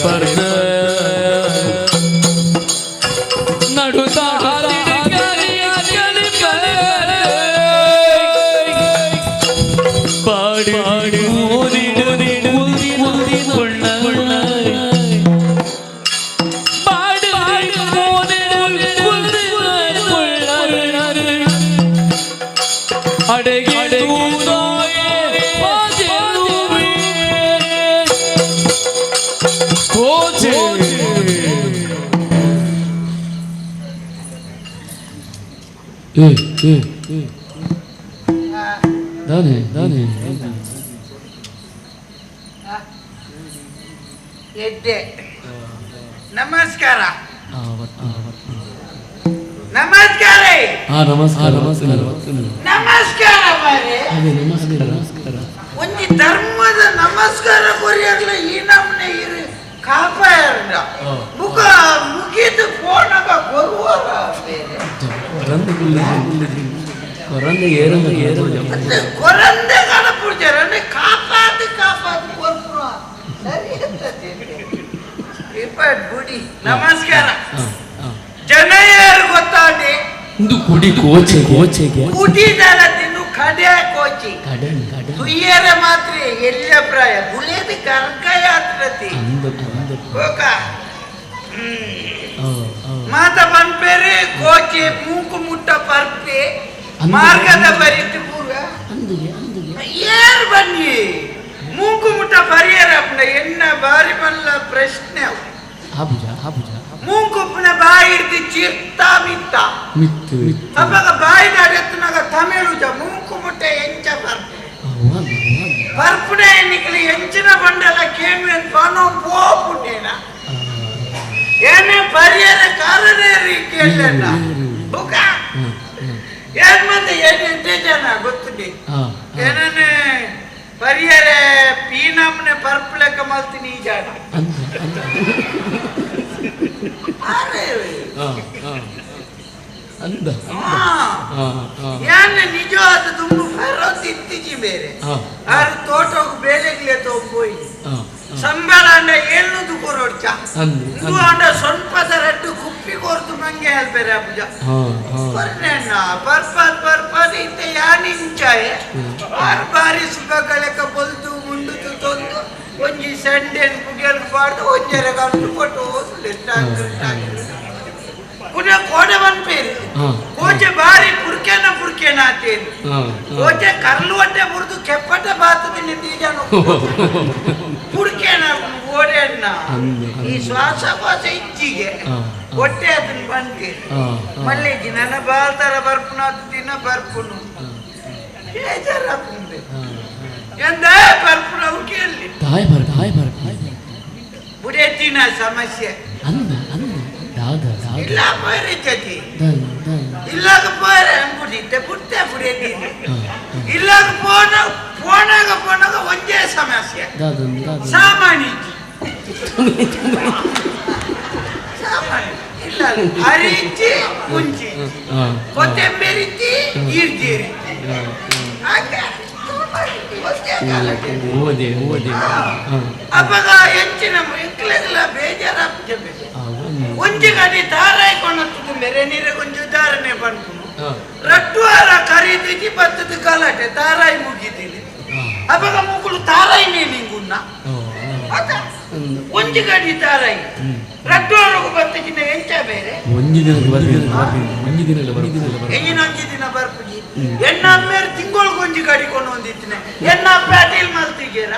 ಪರ್ದ ನಡುತ ಪಾಡಿ ಓದಿಡು ಉಲ್ದಿ ಕೊಳ್ಳ ಪಾಡಿ ಓದಿಡು ಉಲ್ದಿ ಕೊಳ್ಳ ಅಡಗಿ ತೂದಾಯೆ ಪಾದೆಲುವೆ ಕೋಚೆ. ಏ ಏ ಏ, ದಾನೆ ದಾನೆ? ಎಡ್ಡೆ, ನಮಸ್ಕಾರ. ನಮಸ್ಕಾರ. ಹಾ, ನಮಸ್ಕಾರ, ನಮಸ್ಕಾರ. ನಮಸ್ಕಾರ ಮಾರ್ರೆ. ಅದೇ, ನಮಸ್ಕಾರ, ನಮಸ್ಕಾರ. ಒಂಜಿ ಧರ್ಮದ ನಮಸ್ಕಾರ ಕೊರಿಯರ್ಲ ಈ ನಮ್ನೆ ಇರು ಕಾಪಾಯರ್ನ. ಮುಖ ಮುಗಿದು ಫೋನಾಗ ಕೊರುವರ ಬೇರೆ. ಕೊರಂದೆ ಕುಲ್ಲಿಜಿ, ಕೊರಂದೆ ಏರಂದ ಏರಂದ. ಮತ್ತೆ ಕೊರಂದೆ ಕಡಪುಡ್ಜಾರ ಅಂದ್ರೆ ಕಾಪಾದು ಕಾಪಾದು ಕೊರ್ಪುರ ಸರಿ ಅಂತ. ಇಪ್ಪ ಬುಡಿ, ನಮಸ್ಕಾರ. ಜನ ಯಾರು ಗೊತ್ತಾಡಿ? ಇಂದು ಕುಡಿ ಕೋಚೆ ಕೋಚೆಗೆ. ಕುಟಿದಲ ತಿನ್ನು ಕಡೆ ಕೋಚಿ. ಕಡನ್ ಕಡನ್. ತುಯ್ಯರ ಮಾತ್ರ ಎಲ್ಲ ಪ್ರಾಯ ಬುಲೇದಿ ಕರ್ಕ ಯಾತ್ರತಿ. ಅಂದ ಅಂದ. ಹೋಕ. ಆ ಆ. ಮಾತ ಪನ್ಪೇರೆ ಕೋಚೆ ಮೂಕು ಮುಟ್ಟ ಪರ್ಪೆ. ಅಂದು. ಮಾರ್ಗದ ಬರಿತು ಪೂರ. ಅಂದುಗೆ ಅಂದುಗೆ. ಏರ್ ಬನ್ನಿ ಮೂಕು ಮುಟ್ಟ ಪರಿಯರ ಅಪ್ಪನ ಎನ್ನ ಬಾರಿ ಮಲ್ಲ ಪ್ರಶ್ನೆ ಅವು. ಆ ಭುಜ ಆ ಭುಜ. ಮೂಂಕುಪ್ಪನ ಬಾಯಿ ಹಿಡ್ದು ಚಿರ್ತಾ ಮಿತ್ತ. ಮಿತ್ತು ಮಿತ್ತು. ಅಪ್ಪಗ ಬಾಯಿ ಅಡೆತ್ತನಾಗ ತಮಿಳುಜ ಮೂಂಕು ಮುಟ್ಟ ಎಂಚ ಪರ್ಪೆ. ಪರ್ಪುಡೆ ಎನ್ನಿಕಲಿ ಎಂಚಿನ ಬಂಡಲ ಕೇಳ್ವೆ ಪನೋ ಪೋಪುಂಡೇನ. ಏನೇ ಪರಿಯರ ಕಾರಣೇ ರೀ ಕೇಳಲ್ಲ ಬುಕ. ಏನ್ ಮತ್ತೆ ಏನ್ ಎಂಟೇ ಜನ ಗೊತ್ತುಂಡಿ. ಏನನ್ನೇ ಪರಿಯರ ಪೀನಮ್ನೆ ಪರ್ಪುಲೆಕ್ಕ ಮಲ್ತೀನಿ ಈ ಜಾಗ. ಅಂದ ಅಂದ. ಅರೆ. ಆ ಆ ಅಂದ. ಹಾ. ಆ ಆ. ಏನ್ ನಿಜವಾದ ತುಂಬ ಫರೋತ್ ಇತ್ತೀಚಿ ಬೇರೆ. ಆ. ಆರು ತೋಟಕ್ಕೆ ಬೇಲೆಗ್ಲೆ ತೊಂಬೋಯಿ. ಆ ಸಂಬಳ ಅಂಡ ಏಳ್ನೂದು ಕೊರೋಡ್ಚ. ಅಂದು. ಇಂದು ಅಂಡ ಸೊನ್ಪದ ರಡ್ಡು ಕುಪ್ಪಿ ಕೊರ್ದು ಮಂಗೆ ಹೇಳ್ಬೇರೆ ಅಬ್ಬುಜ. ಹಾ ಹಾ. ಕೊರ್ನೆಣ್ಣ ಪರ್ಪದ್ ಪರ್ಪದ್ ಇತ್ತೆ ಯಾನಿಂಚಾಯೆ. ಆರು ಬಾರಿ ಸುಬಕಲೆಕ ಬೊಲ್ದು ಮುಂಡುದು ತೊಂದು ಒಂಜಿ ಸಂಡೆನ್ ಪುಗೆಲ್ ಪಾಡ್ದು ಒಂಜರೆ ಗಂಟು ಕೊಟ್ಟು ಓದುಲೆ ಟಾಂಗ್ ಟಾಂಗ್. ಪುನಃ ಕೋಡೆ ಬನ್ಪೇರು. ಕೋಚೆ ಬಾರಿ ಪುರ್ಕೆನ ಪುರ್ಕೆನ ಆತೇನು. ಆ ಕೋಚೆ ಕರ್ಲು ಹೊಟ್ಟೆ ಬುರ್ದು ಕೆಪ್ಪಟೆ ಬಾತದಿನ ತೀಜಾನು ಪುರ್ಕೆನ ಓಡೆಣ್ಣ. ಅಂದು. ಈ ಶ್ವಾಸಕೋಶ ಇಚ್ಚಿಗೆ. ಆ. ಹೊಟ್ಟೆ ಅದನ್ನ ಬಂತೇನು. ಆ ಆ. ಮಲ್ಲಿಗೆ ನನ್ನ ಬಾಲ್ತರ ಬರ್ಪುನ ದಿನ ಬರ್ಪುನು ಬೇಜಾರಾಪುಂಡೆ. ಎಂದ ಬರ್ಪುನವು ಕೇಳಿ. ತಾಯ್ ಬರ್ ತಾಯ್ ಬರ್ ತಾಯ್ ಬರ್. ಬುಡೆತ್ತಿನ ಸಮಸ್ಯೆ. ಅಂದ ಅಂದ, ದಾದ ದಾದ. ಇಲ್ಲ ಪೋರೆ ಚತಿ. ದನ್ ದನ್. ಇಲ್ಲಾಗ ಪೋರೆ ಅಂಬುಡಿತ್ತೆ ಬುಟ್ಟೆ ಬುಡೆತ್ತಿನ. ಆ ಇಲ್ಲಾಗ ಪೋನ ಪೋನಾಗ ಪೋನಾಗ ಒಂದೇ ಸಮಸ್ಯೆ. ದಾದನ್ ದಾದನ್. ಸಾಮಾನ್ಯ ಸಾಮಾನ್ಯ ಇಲ್ಲ, ಅರಿಚಿ ಮುಂಚಿ ಆ ಕೊತ್ತಂಬರಿ ಈರ್ಜೀರಿ ಹಾಗೆ ಒಂದೇ ಕಾಲಕ್ಕೆ. ಓದೆ ಓದೆ. ಅಪಗ ಹೆಚ್ಚಿನ ಎಂಕ್ಲೆಗ್ಲ ಬೇಜಾರಾಪುಜ ಬೇರೆ. ಒಂದು ಒಂಜಿ ಕಡೆ ತಾರಾಯಿ ಕೊಣತ್ತು ಮೇರೆ ನೀರೆ ಒಂಜಿ ಉದಾಹರಣೆ ಪನ್ಪುನು. ರಟ್ಟುವಾರ ಖರೀದಿಗೆ ಬತ್ತದ ಗಲಾಟೆ ತಾರಾಯಿ ಮುಗಿದಿಲ್ಲ. ಅಪಗ ಮುಗುಳು ತಾರಾಯಿ ನಿಂಗುನ್ನ. ಅದ ಒಂಜಿ ಕಡೆ ತಾರಾಯಿ ರಟ್ಟುವಾರಗು ಬತ್ತಕಿನ ಎಂಚ ಬೇರೆ. ಒಂಜಿ ದಿನ ಬರ್ತೀನಿ ಒಂಜಿ ದಿನ ಬರ್ತೀನಿ ಬರ್ತೀನಿ. ಎಂಜಿನ ಒಂಜಿ ದಿನ ಬರ್ಪುಜಿ. ಎಣ್ಣ ಅಮ್ಮೇರ್ ತಿಂಗೊಳ್ಗೆ ಒಂಜಿ ಗಡಿ ಕೊಂಡು ಒಂದಿತ್ತಿನ ಎಣ್ಣ ಪ್ಯಾಟೆಲ್ ಮಲ್ತಿಗೇರ.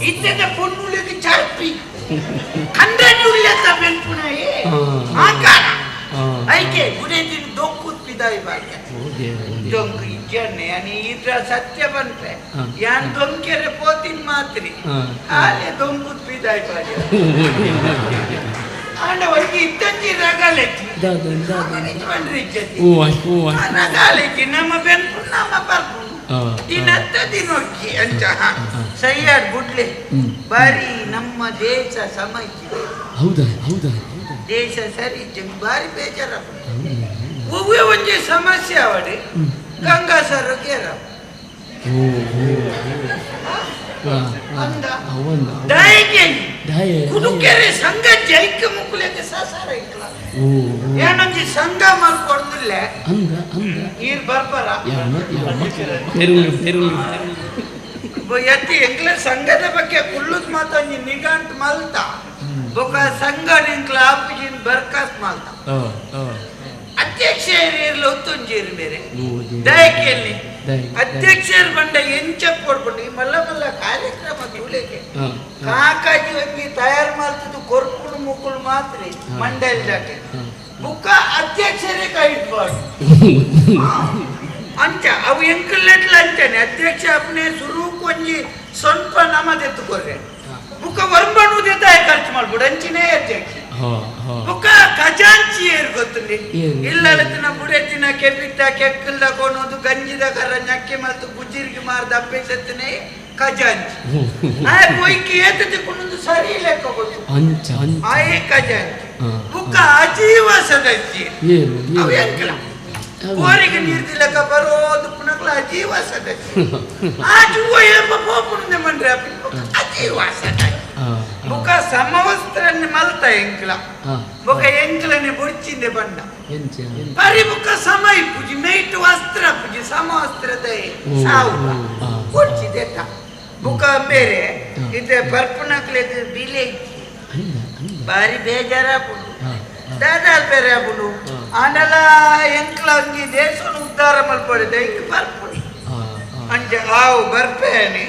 ಇತ್ತೆದ ಪೊಣ್ಣುಳಿಗೆ ಚರ್ಪಿ ಕಂಡನುಳ್ಳೆತ್ತ ಬೆನ್ಪುನಾಯೇ. ಆಕಾರ. ಐಕೆ ಗುಡೆ ದಿನ ದೊಂಕುತ್ ಪಿದಾಯಿ ಬಾರ್ಯ. ಓದೆ ಓದೆ. ದೊಂಕು ಇಜ್ಜನ್ನೆ ಅನಿ ಇದ್ರ ಸತ್ಯ ಬನ್ಪೆ. ಯಾನ್ ದೊಂಕೆರೆ ಪೋತಿನ್ ಮಾತ್ರಿ. ಆಲೆ ದೊಂಕುತ್ ಪಿದಾಯಿ ಬಾರ್ಯ. ಓದೆ ಓದೆ. ಆಂಡ ಒಂಜಿ ಇತ್ತಂಜಿ ರಗಲೆಚ್ಚಿ. ದಾದನ್ ದಾದನ್. ಬಂಡ್ರಿ ಇಜ್ಜತಿ. ಓ ಆಯ್ ಓ ಆಯ್. ರಗಾಲೆಚ್ಚಿ ನಮ್ಮ ಬೆನ್ಪು ನಮ್ಮ ಬರ್ಪುನು. ದಿನತ್ತ ದಿನೊಕ್ಕಿ ಅಂಚ ಸೈಯಾಡ್ ಬುಡ್ಲೆ. ಬಾರಿ ನಮ್ಮ ದೇಶ ಸಮಸ್ಯೆ. ಹೌದಾ ಹೌದಾ ಹೌದಾ. ದೇಶ ಸರಿ ಇಜ್ಜಿ, ಬಾರಿ ಬೇಜಾರ. ಒವ್ವೆ ಒಂಜಿ ಸಮಸ್ಯೆ ಅವಡಿ ಗಂಗಾಸರು ಕೇರ. ಓ ಓ. ಆ ಆ. ಅಂದ ಅವಂದ ದಾಯಗೆ ದಾಯೆ ಕುಡುಕೆರೆ ಸಂಘ ಜೈಕ ಮುಕ್ಕುಲೆಗೆ ಸಸಾರ ಇಕ್ಕಲ ಓ ಏನೊಂಜಿ ಸಂಘ ಮಲ್ಕೊಡ್ದಿಲ್ಲ ಅಂದ ಅಂದ ನೀರ್ ಬರ್ಬರ ಯಾಮ ಯಾಮ ಪೆರುಂಗು ಪೆರುಂಗು ಎತ್ತಿ ಎಂಕ್ಲ ಸಂಘದ ಬಗ್ಗೆ ಕುಲ್ಲುದ್ ಮಾತೊಂಜಿ ನಿಗಂಟ್ ಮಲ್ತ ಬೊಕ ಸಂಘ ನಿಂಕ್ಲ ಆಪುಜಿನ್ ಬರ್ಕಾಸ್ ಮಲ್ತ ಅಧ್ಯಕ್ಷರು ಇರ್ಲ ಒತ್ತೊಂಜಿರು ಮೇರೆ ದಯಕೆಯಲ್ಲಿ ಅಧ್ಯಕ್ಷರು ಬಂಡ ಎಂಚ ಕೊಡ್ಕೊಂಡು ಈ ಮಲ್ಲ ಮಲ್ಲ ಕಾರ್ಯಕ್ರಮ ತೂಲೆಗೆ ಕಾಕಾಜಿ ಒಂಜಿ ತಯಾರು ಮಾಡ್ತದ್ದು ಕೊರ್ಪುಡು ಮುಕ್ಕುಳು ಮಾತ್ರ ಮಂಡಲದಾಗೆ ಬುಕ್ಕ ಅಧ್ಯಕ್ಷರೇ ಕೈ ಇಟ್ಬಾರ್ದು ಅಂಚ ಅವು ಎಂಕಲ್ಲೆಟ್ಲ ಅಂಚಾನೆ ಅಧ್ಯಕ್ಷ ಅಪ್ನೆ ಸುರುಕ್ ಒಂಜಿ ಸ್ವಲ್ಪ ನಮದೆತ್ತುಕೊರ್ರೆ ಬುಕ್ಕ ವರ್ಮಣುದೇ ಖರ್ಚು ಮಾಡ್ಬಿಡು ಅಂಚಿನೇ ಅಧ್ಯಕ್ಷ ಬುಕ್ಕ ಖಜಾಂಚಿ ಏರ್ ಗೊತ್ತುಂಡಿ ಇಲ್ಲಲತ್ತಿನ ಬುಡೆತ್ತಿನ ಕೆಪಿತ್ತ ಕೆಕ್ಕಲ್ದ ಕೊನೋದು ಗಂಜಿದ ಕರ ನಕ್ಕಿ ಮಲ್ತು ಗುಜ್ಜಿರ್ಗಿ ಮಾರ್ದ ಅಪ್ಪೆಸತ್ತನೇ ಖಜಾಂಚಿ ಆ ಕೊಯ್ಕಿ ಏತತಿ ಕುಣೊಂದು ಸರಿ ಲೆಕ್ಕ ಗೊತ್ತು ಅಂಚ ಆಯೇ ಖಜಾಂಚಿ ಬುಕ್ಕ ಅಜೀವ ಸದಸ್ಯ ಅವು ಎಂಕಲ ಕೋರಿಗೆ ನೀರ್ದಿಲ್ಲಕ ಬರೋದು ಪುನಕ್ಲ ಅಜೀವ ಸದಸ್ಯ ಆ ಜೀವ ಏಪ ಪೋಪುಣೆ ಮಂಡ್ರೆ ಅಜೀವ ಸದಸ್ಯ ಬುಕ್ಕ ಸಮವಸ್ತ್ರన్ని ಮಲ್ತ ಎಂಕ್ಲ ಬೊಕ ಎಂಕ್ಲನೆ ಬೊಡ್ಚಿಂದೆ ಬಣ್ಣ ಪರಿ ಬುಕ್ಕ ಸಮ ಇಪ್ಪುಜಿ ಮೇಟ್ ವಸ್ತ್ರ ಪುಜಿ ಸಮವಸ್ತ್ರದ ಸಾವು ಬೊಡ್ಚಿದೆತ್ತ ಬುಕ್ಕ ಬೇರೆ ಇತ್ತೆ ಪರ್ಪುನಕ್ಲೆಗ್ ಬಿಲೆ ಇಜ್ಜಿ ಬಾರಿ ಬೇಜಾರಾಪುಂಡು ದಾದಾಲ್ ಬೇರೆ ಆಪುಂಡು ಆಂಡಲ ಎಂಕ್ಲ ಒಂಜಿ ದೇಶನ ಉದ್ಧಾರ ಮಲ್ಪೊಡು ದೈಕ್ ಬರ್ಪುನಿ ಅಂಚ ಆವು ಬರ್ಪೇನಿ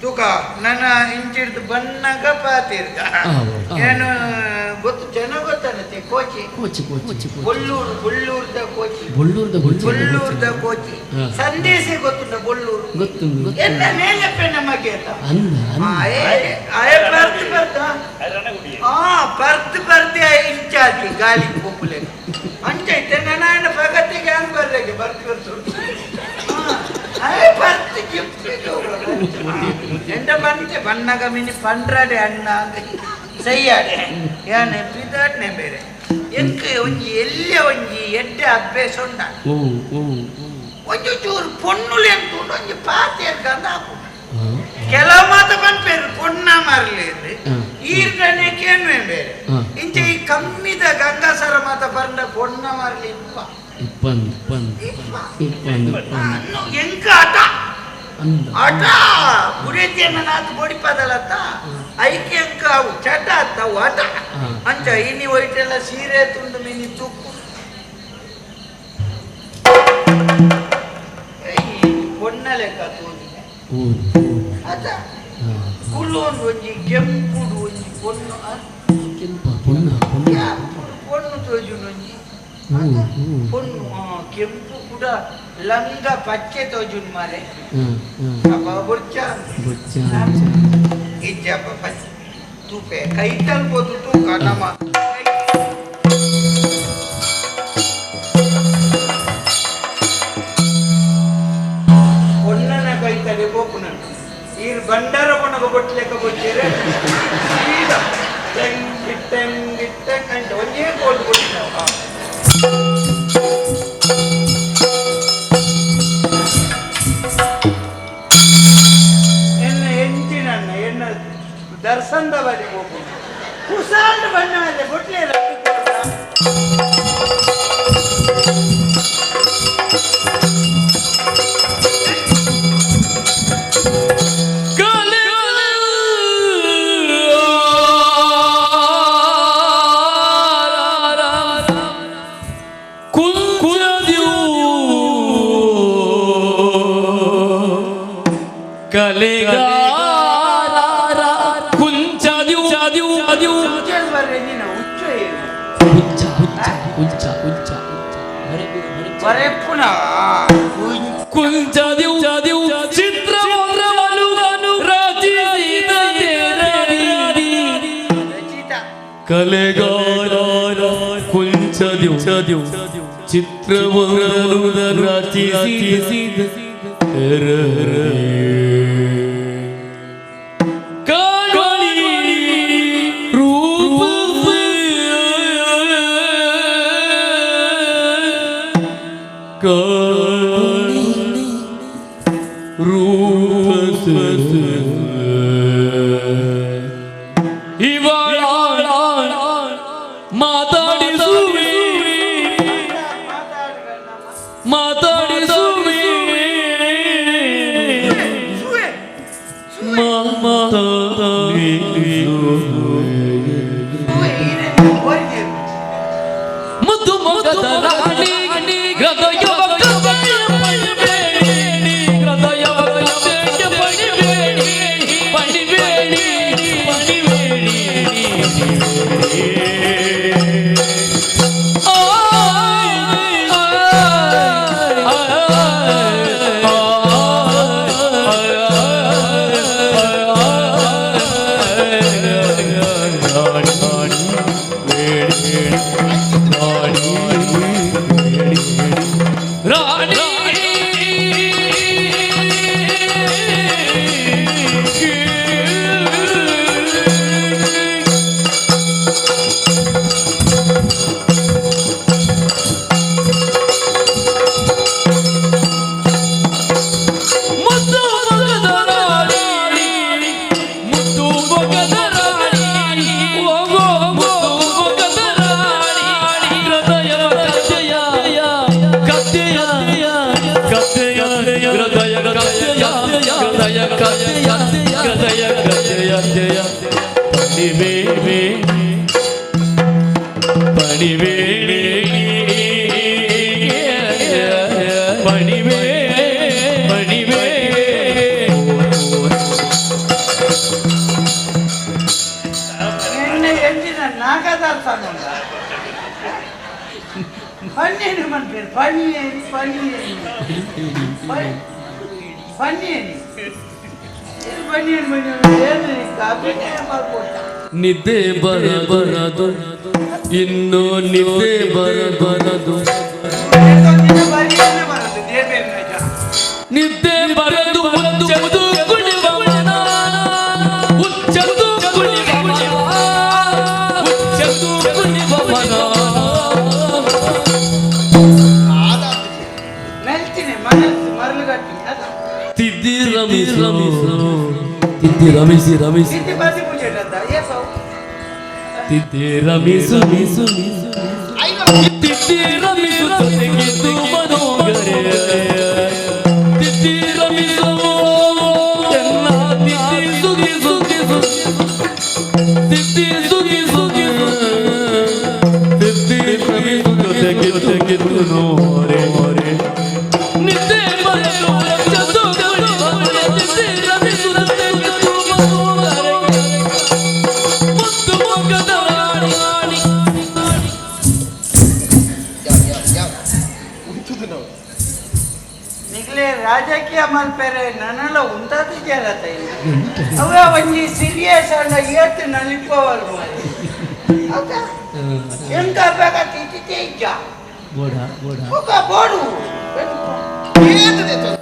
ತುಕ ನನ್ನ ಇಂಚಿಡ್ದು ಬಣ್ಣಗ ಪಾತಿರ್ದ ಏನು ಗೊತ್ತು ಜನ ಗೊತ್ತಾನತ್ತೆ ಕೋಚಿ ಕೋಚಿ ಕೋಚಿ ಬೊಳ್ಳೂರು ಬೊಳ್ಳೂರ್ದ ಕೋಚಿ ಬೊಳ್ಳೂರ್ದ ಬೊಳ್ಳೂರ್ದ ಕೋಚಿ ಸಂದೇಶ ಗೊತ್ತುಂಡ ಬೊಳ್ಳೂರು ಗೊತ್ತುಂಡು ಎಲ್ಲ ಮೇಲಪ್ಪೆ ನಮಗೆ ಅಂದ ಬರ್ತು ಬರ್ತ ಬರ್ತು ಬರ್ತೆ ಇನ್ಚಾರ್ಜ್ ಗಾಲಿ ಪೋಪುಲೆ ಅಂಚ ಇತ್ತೆ ನನ್ನ ಪ್ರಗತಿಗೆ ಹಂಗ್ ಬರ್ರೆಗೆ ಬರ್ತು ಬರ್ತು ಬರ್ತು ಗಿಫ್ಟ್ ಎಂಟ ಬಂತೆ ಬಣ್ಣಗ ಮಿನಿ ಪಂಡ್ರಡೆ ಅಣ್ಣ ಸಯ್ಯಾಡೆ ಯಾನೆ ಪಿದಾಟ್ನೆ ಬೇರೆ ಎಂಕ್ ಒಂಜಿ ಎಲ್ಲೆ ಒಂಜಿ ಎಡ್ಡೆ ಅಭ್ಯಾಸ ಉಂಡ ಒಂಜಿ ಚೂರು ಪೊಣ್ಣುಲೆ ಅಂತ ಒಂಜಿ ಪಾತೇರ್ಕಂದ ಹಾಕು ಕೆಲವು ಮಾತ ಪನ್ಪೇರು ಪೊಣ್ಣ ಮಾರ್ಲೇರು ಈರ್ಗನೆ ಕೇನ್ವೆ ಬೇರೆ ಇಂಚ ಈ ಕಮ್ಮಿದ ಗಂಗಾಸರ ಮಾತ ಪಂಡ ಪೊಣ್ಣ ಮಾರ್ಲಿ ಇಪ್ಪ ಇಪ್ಪಂದು ಇಪ್ಪಂದು ಎಂಕ ಆಟ ಆಟ ಬುಡೇತಿಯನ್ನ ನಾತು ಬೊಡಿಪದಲತ್ತ ಐಕೆ ಅಂಕ ಅವು ಚಟ ಅವು ಆಟ ಅಂಚ ಇನಿ ಒಯ್ಟೆಲ್ಲ ಸೀರೆ ತುಂಡು ಮಿನಿ ತುಕ್ಕು ಪೊಣ್ಣ ಲೆಕ್ಕ ತೋಜಿದೆ ಅದ ಕುಲ್ಲೊಂದು ಒಂಜಿ ಕೆಂಪುಡು ಒಂಜಿ ಪೊಣ್ಣು ಕೆಂಪ ಪೊಣ್ಣ ಪೊಣ್ಣು ತೋಜುಂಡು ಒಂಜಿ ಪೊಣ್ಣು ಕೆಂಪು ಕೂಡ ಲಂಗ ಪಚ್ಚೆ ತೋಜುಂಡು ಮಾರೆ ಅಪ್ಪ ಬೊರ್ಚ ಇಜ್ಜಪ್ಪ ಪಚ್ಚೆ ತೂಪೆ ಕೈ ತಲ್ಬೋದು ತೂಕ ನಮ್ಮ ಪೊಣ್ಣನ ಕೈ ತಲೆ ಬೋಪುನಂಟು ಈರ್ ಬಂಡಾರ ಕೊನಗ ಬೊಟ್ಲೆಕ್ಕ ಬೊಚ್ಚೇರೆ ಸೀದಾ ಟೆಂಗ್ ಟೆಂಗ್ ಟೆಂಗ್ ಅಂತ ಒಂದೇ ಗೋಲ್ಡ್ ಕೊಟ್ಟಿದ್ದಾವ. ಎನ್ನ ಎಂಚಿನಣ್ಣ ಎನ್ನ ದರ್ಶನದ ಬಳಿ ಹೋಗು ಕುಸಾಲ್ ಬಣ್ಣ ಮೇಲೆ ಬೊಟ್ಲೆ ಚಿತ್ರವನ್ನು ರಚಿಸಿದ ಕಾಣಿ ರೂಪ ಕಾಣಿ ರೂಪ. ಮಾತಾಡಿಸುವೆ ಮುದ್ದು ಮೊಗದ ರಾಣಿ ಹೃದಯವ ಪಣಿಬೇಡಿ ಹೃದಯವ ಪಣಿಬೇಡಿ ಪಣಿಬೇಡಿ ಪಣಿಬೇಡಿ ರಾಣಿ ಮುದ್ದು ಮೊಗದ ರಾಣಿ ಮುದ್ದು ಮೊಗದ ರಾಣಿ ಓ ಮುದ್ದು ಮೊಗದ ರಾಣಿ ಹೃದಯ ಕಥೆಯ ಕಥೆಯ ಕಥೆಯ ಹೃದಯ ಕಥೆಯ ಹೃದಯ ಕಥೆಯ ಹೃದಯ ಕಥೆಯ ಪಣಿವೇಣಿ ಪಣಿವೇಣಿ ಪಣಿವೇ ಪಣಿವೇ. ನಿನ್ನೆ ಎಂಜಿನ ನಾಗದಾರ್ಥ ಪನ್ನೇನು ಮನ್ಪೇರು ಪನ್ನೇನಿ ಪನ್ನೇನಿ ಪನ್ನೇನಿ ಪನ್ನೇನು ಪನ್ನೇನು ಏನು ಅಭಿನಯ ಮಾಡ್ಕೊಟ್ಟ. ನಿದ್ದೆ ಬರ ಬರದು ಇನ್ನು ನಿದ್ದೆ ಬರ ಬರದು ಬರಿಯನ್ನ ಬರದು ದೇವೇಂದ್ರ. ನಿದ್ದೆ ಬರದು ಉಚ್ಚದು ಕುಣಿವ ಮನ ಉಚ್ಚದು ಕುಣಿವ ಮನ ಉಚ್ಚದು ಕುಣಿವ ಮನ. ಮೆಲ್ತಿನಿ ಮನಸ್ಸು ಮರಳುಗಟ್ಟಿ ಅದ. ತಿದ್ದಿ ರಮಿಸು ತಿದ್ದಿ ರಮಿಸಿ ರಮಿಸಿ ತಿದ್ದಿ ಬಾಜಿ ಪೂಜೆ ಅಂತ ಏಸವು. ತಿದ್ದಿ ರಮಿಸು ಮಿಸು ತಿದ್ದಿ ರಮಿಸು ಜೊತೆಗಿದ್ದು ಮನೋಗರೆ ತಿದ್ದಿ ರಮಿಸು ಎಲ್ಲ ತಿದ್ದಿ ಸುಗಿ ಸುಗಿ ತಿದ್ದಿ ಸುಗಿ ಸುಗಿ ತಿದ್ದಿ ರಮಿಸು ಜೊತೆಗಿದ್ದು ಜೊತೆಗಿದ್ದು ನೋರೆ ನಿದ್ದೆ ಬರಲು ಚಂದು ತಿದ್ದಿ ರಮಿಸು ಜೊತೆಗಿದ್ದು ಮನೋಗರೆ ಮುದ್ದು ಮೊಗದ ರಾಣಿ. ನಿಗ್ಲೆ ರಾಜಕೀಯ ಮಲ್ಪೆರೆ ನನಲ ಉಂತಾದ ಜಾರತ ಇಲ್ಲ ಅವ ಒಂಜಿ ಸೀರಿಯಸ್ ಅಂಡ ಏತ್ ನಲಿಪವಲ್ ಮಾರೆ ಎಂತ ಬೇಗ ತಿಥಿ ಇಜ್ಜ ಬೋಡ ಬೋಡ ಬೊಕ ಬೋಡು.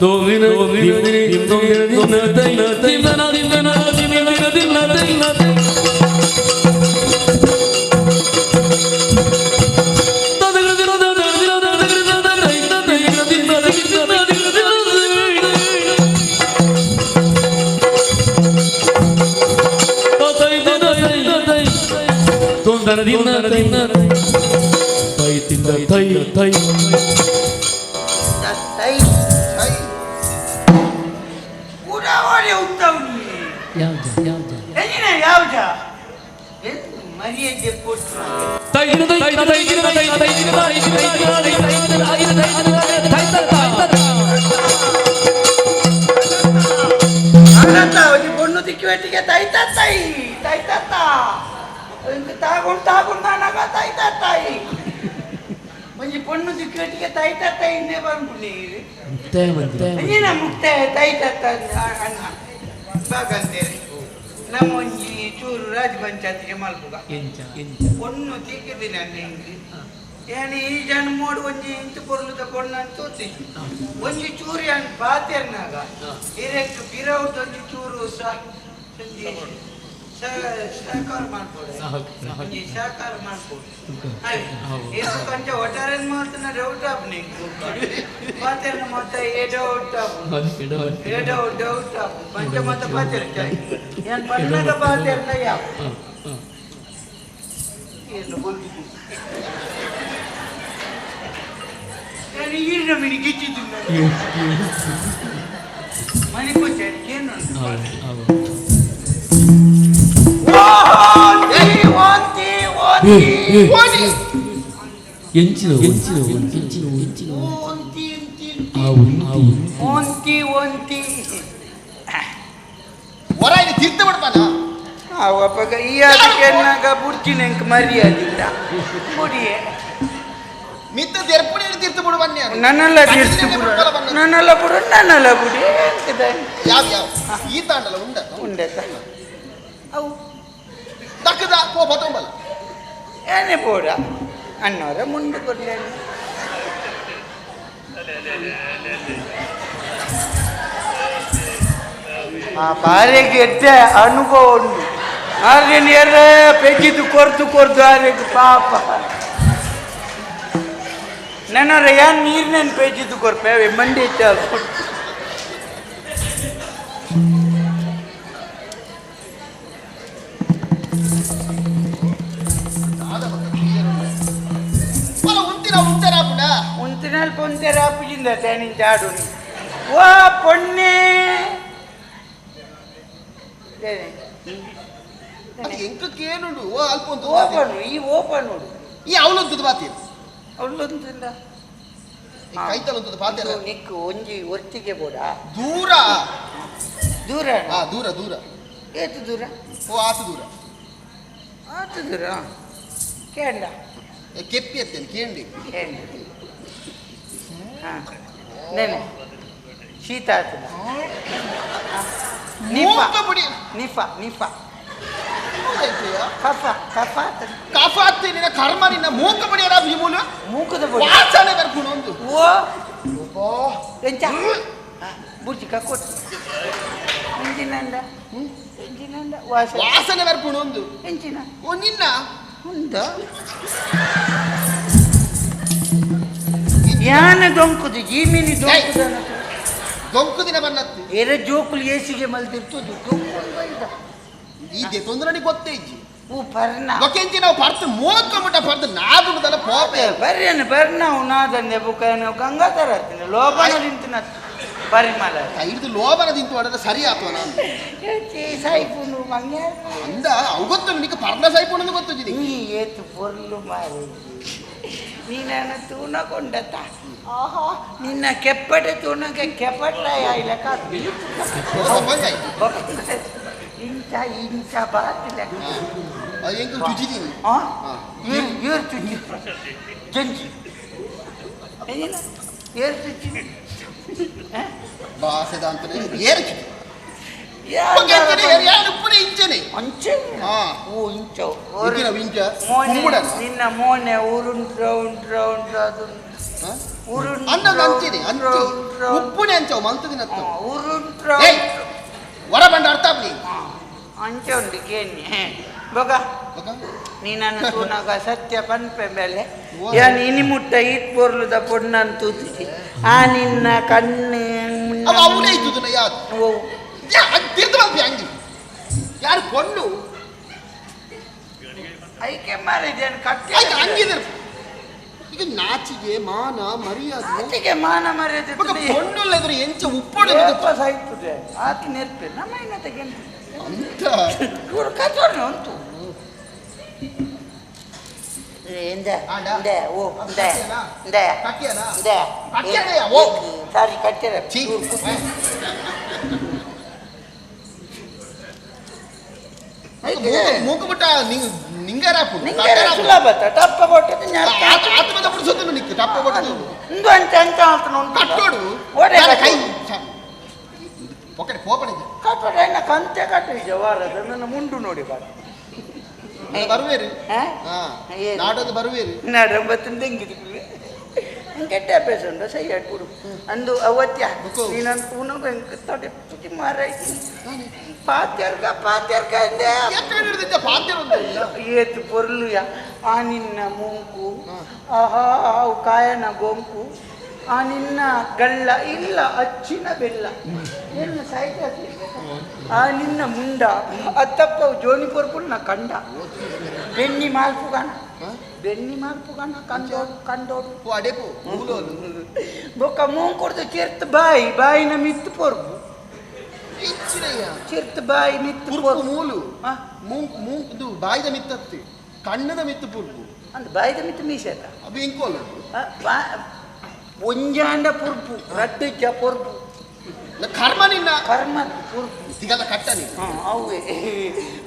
ತೋಗಿನ ತೋಗಿನ ದಿನ ತೈ ದಿನ ದಿನ ದಿನ ದಿನ ದಿನ ತೈ ತಿಂದ ತೈ ತೈ ತೈ ತೈ ಪೂರ ಓಡಿ ಉಂತವ್ನಿ. ಯಾವ್ದು ಯಾವ್ದು? ಎಂಜಿನ ಯಾವ್ಜ ಮರ್ಯಾದೆ ಕೊಟ್ಟು. ತೈ ತೈ ತೈ ತೈ ತೈ ತೈ ತೈ ತೈ ತೈ ತೈ. ಅಲ್ಲತ್ತ ಒಂಜಿ ಪೊಣ್ಣು ತಿಕ್ಕುವೆಟ್ಟಿಗೆ ತೈ ತೈ ತೈ ತತ್ತ ಇಂಕ ತಾಗೊಂಡು ತಾಗೊಂಡು ನಾನಾಗ ತೈ ತಾಯಿ ಒಂಜಿ ಪೊಣ್ಣು ತಿಕ್ಕುವೆಟ್ಟಿಗೆ ತೈ ತತ್ತ ಇನ್ನೇ ಬಂದ್ಬಿಡಿ. ಎಂಜಿನ ಮುಕ್ತಾಯ ತೈ ತತ್ತ ಅಣ್ಣ ಬಾಗಂತೇಳಿ ನಮ್ಮ ಒಂಜಿ ಚೂರು ರಾಜ ಪಂಚಾಯತ್ಗೆ ಮಲ್ಪುಗ. ಪೊಣ್ಣು ತಿಕ್ಕಿದ್ದೀನಿ ಅಣ್ಣ ಹಿಂಗೆ ಏನು ಈ ಜನ ಮೋಡು ಒಂಜಿ ಇಂತು ಪೊರ್ಲುದ ಪೊಣ್ಣು ಅಂತ ತೋತಿ ಒಂಜಿ ಚೂರು ಯಾನ್ ಪಾತೆರ್ನಾಗ ಇರೆಕ್ ಪಿರವುದ ಒಂಜಿ ಚೂರು ಸಹ ಒಂಜಿ ಸಹಕಾರ ಮಾಡ್ಕೊಡು, ಒಂಜಿ ಸಹಕಾರ ಮಾಡ್ಕೊಡು. ಏತು ಕೊಂಚ ಒಟ್ಟಾರೆ ಮಾತನ್ನ ಡೌಟ್ ಆಪ್ ನಿಂಗೆ ಪಾತೆರ್ನ ಮಾತ ಏ ಡೌಟ್ ಆಪ್ ಏ ಡೌಟ್ ಡೌಟ್ ಆಪ್ ಪಂಚ ಮಾತ ಪಾತೆರ್ ಏನ್ ಪಣ್ಣಗ ಪಾತೆರ್ನ ಯಾವ ಏನು ಗೊತ್ತಿಲ್ಲ. ನಾನು ಈರಿನ ಮಿನಿ ಗಿಚ್ಚಿದ್ದು ಮನೆ ಏನು ಎಂಚಿನ ಎಂಚಿನ ಎಂಚಿನ ಎಂಚಿನ ಒಂತಿ ಒಂತಿ ಹೊರ ಇಲ್ಲಿ ತೀರ್ಥ ಬಿಡ್ತಾನ ಅಪ್ಪಗ ಈ ಅದಕ್ಕೆ ನಾಗ ಬುಡ್ಚಿನ ಎಂಕ್ ಮರ್ಯಾದಿಲ್ಲ ಬುಡಿಯೇ ಮಿತ್ತ ತೆರ್ಪುಡಿ ತೀರ್ಥ ಬಿಡು ಬನ್ನಿ ನನ್ನೆಲ್ಲ ತೀರ್ಥ ಬಿಡು ನನ್ನೆಲ್ಲ ಬಿಡು ನನ್ನೆಲ್ಲ ಬಿಡಿ ಯಾವ ಯಾವ ಈ ತಾಂಡಲ ಉಂಡ ಉಂಡ ಅವು ದಕ್ಕದ ಪೋ ಬತ್ತೊಂಬಲ್ಲ ಏನೇ ಬೋಡ ಅಣ್ಣವರ ಮುಂದೆ ಕೊಡ್ಲಿ ಆ ಬಾರಿಗೆ ಎದ್ದೆ ಅನುಭವ ಉಂಟು ಆದ್ರೆ ಎರ ಪೆಜ್ಜಿದ್ದು ಕೊರ್ದು ಕೊರ್ದು ಆರೆಗೆ ಪಾಪ ನನ್ನವರ ಯಾನ್ ನೀರಿನ ಪೆಜ್ಜಿದ್ದು ಕೊರ್ಪೆ ಅವೇ ಮಂಡಿ ಇಟ್ಟಾಲು ಉಂತಿನಲ್ಲಿ ಪೊಂತೆರ ಪುಜಿಂದ ತೇನಿನ ಜಾಡು ವಾ ಪೊನ್ನೆ ಎಂಕಕ್ಕೆ ಓ ಅಲ್ಪ ಒಂದು ಓಪನ್ ಈ ಓಪನ್ ನೋಡು ಈ ಅವಳೊಂತದ್ದು ಬಾತಿ ಅವಳೊಂತಿಲ್ಲ ಕೈತಲೊಂತದ್ದು ಬಾತಿ ನಿಕ್ಕು ಒಂಜಿ ಒತ್ತಿಗೆ ಬೋಡ ದೂರ ದೂರ ಹಾ ದೂರ ದೂರ ಏತು ದೂರ ಓ ಆತು ದೂರ ಆತು ದೂರ ಕೇಂಡ ಕೆಪ್ಪಿ ಎತ್ತೇನೆ ಕೇಂಡಿ ಕೇಂಡಿ ಹಾಂ ನೇನೆ ಶೀತ ಆತದ ನಿಫಾ ನಿಫಾ ನಿಫಾ ಕಫ ಕಫ ಕಫ ಆತ್ತೆ ನಿನ್ನ ಕರ್ಮ ನಿನ್ನ ಮೂಕ ಬಡಿಯರ ಭೀಮುಲು ಮೂಕದ ಬಡಿ ವಾಸನೆ ಬರ್ಪುಣ ಒಂದು ಓ ಎಂಚ ಬುರ್ಜಿ ಕಕ್ಕೊಟ್ಟು ಎಂಚಿನಂಡ ಎಂಚಿನಂಡ ವಾಸನೆ ವಾಸನೆ ಬರ್ಪುಣ ಒಂದು ಎಂಚಿನ ಓ ನಿನ್ನ ಉಂದ ಯಾನ ದೊಂಕುದು ಜೀಮಿನಿ ದೊಂಕುದನ ದೊಂಕುದಿನ ಬನ್ನತ್ತು ಏರ ಜೋಕುಲು ಏಸಿಗೆ ಮಲ್ದಿರ್ತದು ದೊಂಕು ಬೈದ ಈ ತೊಂದರೆ ಗೊತ್ತೇ ಇಜ್ಜಿ ಓ ಪರ್ಣ ಒಕೆಂಚಿ ನಾವು ಪರ್ತು ಮೂವತ್ತು ಮುಟ್ಟ ಪರ್ತು ನಾದುಂಡದಲ್ಲ ಪೋಪೆ ಬರ್ಯನ ಬರ್ನ ಉನಾದಂದೆ ಬುಕ್ಕನ ಗಂಗಾಧರ ಲೋಭನ ನಿಂತಿನ ಪರಿಮಳ ಹಿಡಿದು ಲೋಭನ ತಿಂತು ಹೊಡೆದ್ರೆ ಸರಿ ಆತು ನಾನು ಸಾಯ್ಪುನು ಮಂಗ್ಯ ಅಂದ ಅವು ಗೊತ್ತು ನಿಕ್ಕ ಪರ್ಣ ಸಾಯ್ಪುಣಂದು ಗೊತ್ತು ಜಿನಿ ನೀ ಏತು ಪೊರ್ಲು ಮಾರಿ ನೀನನ್ನ ತೂನಕೊಂಡತ ಆಹಾ ನಿನ್ನ ಕೆಪ್ಪಟೆ ತೂನಕ್ಕೆ ಕೆಪಟ್ಲ ಇಲ್ಲ ಇಂಚ ಇಂಚ ಬಾತಿಲ್ಲ ಅದು ಹೆಂಗೆ ಚುಚಿದೀನಿ ಏರ್ ಚುಚ್ಚಿ ಜಂಜಿ ಏನಿಲ್ಲ ಏರ್ ಚುಚ್ಚಿ ಬಾಸೆದ ಅಂತಾನೆ ಏರು ಚುಚ್ಚಿ ಯಾರು ಇಂಚನೆ ಅಂಚೆ ಓ ಇಂಚ ಇಂಚ ನಿನ್ನ ಮೋನೆ ಉರುಂಟ್ ರೌಂಡ್ ರೌಂಡ್ ಅದು ಅನ್ನದ ಅಂಚೆನೆ ಅಂಚೆ ಉಪ್ಪುನೆ ಅಂಚವು ಮಂತದಿನ ಉರುಂಟ್ ಹೊರ ಬಂಡ ಅರ್ಥ ಆಗ್ಲಿ ಅಂಚೆ ಉಂಟು ಕೇನಿ ಬೊಗ ನೀನನ್ನು ತೂನಾಗ ಸತ್ಯ ಪನ್ಪೆ ಮೇಲೆ ಯಾನ್ ಇನಿ ಮುಟ್ಟ ಈಟ್ ಪೊರ್ಲುದ ಪೊಣ್ಣನ್ ತೂತಿಜಿ ಆ ನಿನ್ನ ಕಣ್ಣು ಅವ ಅವನೇ ಇದ್ದುದನ್ನ ಯಾರು ಓ ತೀರ್ಥ ಬಂದ್ವಿ ಅಂಗಿ ಯಾರು ಪೊಣ್ಣು ಐಕೆ ಮಾರಿದ್ದೇನು ಕಟ್ಟಿ ಆಯ್ತು ಹಂಗಿದ್ರೆ ಈಗ ನಾಚಿಗೆ ಮಾನ ಮರ್ಯಾದೆ ನಾಚಿಗೆ ಮಾನ ಮರ್ಯಾದೆ ಪೊಣ್ಣುಲ್ಲ ಇದ್ರೆ ಎಂಚ ಉಪ್ಪುಡು ಸಾಯ್ತದೆ ಆತ ನೆರ್ಪೆ ನಮ್ಮ ಏನತ್ತೆ ಅಂತ ಇವರು ಕಚೋಣ ಉಂಟು ಇಂದ ಇಂದ ಓ ಇಂದ ಇಂದ ಇಂದ ಓ ಸಾರಿ ಕಟ್ಟಿರ ಮೂಕು ಬಿಟ್ಟ ನಿಂಗಾರ ಸುಲಭ ಟಪ್ಪ ಕೊಟ್ಟದ್ದು ಆತ್ಮದ ಬಿಡಿಸೋದು ನಿಕ್ಕು ಟಪ್ಪ ಕೊಟ್ಟದ್ದು ಇಂದು ಅಂಚ ಅಂಚ ಅಂತ ಉಂಟು ಕಟ್ಟೋಡು ಓಡೆ ಕೈ ಪೊಕೆಟ್ ಕೋಪಣ ಕಟ್ಟೋಡು ಎನ್ನ ಕಂತೆ ಕಟ್ಟು ಈಗ ವಾರದ ನನ್ನ ಮುಂಡು ನೋಡಿ ಬಾರ ಬರುವೇರು ನಾಡೋದು ಬರುವೇರು ನಾಡ ಬತ್ತಿನ ತೆಂಗಿದಿಕ್ಕುವೆ ಕೆಟ್ಟ ಅಭ್ಯಾಸ ಉಂಟು ಸಹಿ ಕೊಡು ಅಂದು ಅವತ್ಯ ನೀನಂತ ಉಣಗು ತೊಡೆ ಪುಟಿ ಮಾರಾಯ್ತು ಪಾತ್ಯರ್ಗ ಪಾತ್ಯರ್ಗ ಅಂದೆ ಏತು ಪೊರ್ಲುಯ ಆ ನಿನ್ನ ಮೂಂಕು ಆಹಾ ಅವು ಕಾಯನ ಗೊಂಕು ಆ ನಿನ್ನ ಗಳ್ಳ ಇಲ್ಲ ಅಚ್ಚಿನ ಬೆಲ್ಲ ಎಲ್ಲ ಸಾಹಿತ್ಯ ಆ ನಿನ್ನ ಮುಂಡ ಅತ್ತಪ್ಪ ಜೋನಿ ಪೊರ್ಪುಲ್ ನ ಕಂಡ ಬೆನ್ನಿ ಮಾಲ್ಪುಗಾನ ಬೆನ್ನಿ ಮಲ್ಪುಗನ ಕಂಡೋಡು ಕಂಡೋಡು ಅಡೆಪು ಮೂಲೋಲು ಬೊಕ್ಕ ಮೂಂಕುಡ್ದು ಚಿರ್ತ್ ಬಾಯಿ ಬಾಯಿನ ಮಿತ್ತು ಪೊರ್ಬು ಇಚ್ಚಿನಯ್ಯ ಚಿರ್ತ್ ಬಾಯಿ ಮಿತ್ತು ಪುರ್ಪು ಪೊರ್ಬು ಮೂಲು ಆ? ಮೂಂಕ್ ಮೂಂಕ್ ಇದು ಬಾಯಿದ ಮಿತ್ತತ್ತಿ ಕಣ್ಣದ ಮಿತ್ತು ಪುರ್ಪು ಅಂದ್ ಬಾಯಿದ ಮಿತ್ತು ಮೀಸೆತ ಅವು ಇಂಕೋಲ ಒಂಜಾಂಡ ಪುರ್ಪು ರಡ್ಡು ಪೊರ್ಬು ಕರ್ಮ ನಿನ್ನ ಕರ್ಮ ಪುರ್ಪು ಸಿಗಲ್ಲ ಕಟ್ಟ ನೀನು ಹಾ, ಅವೇ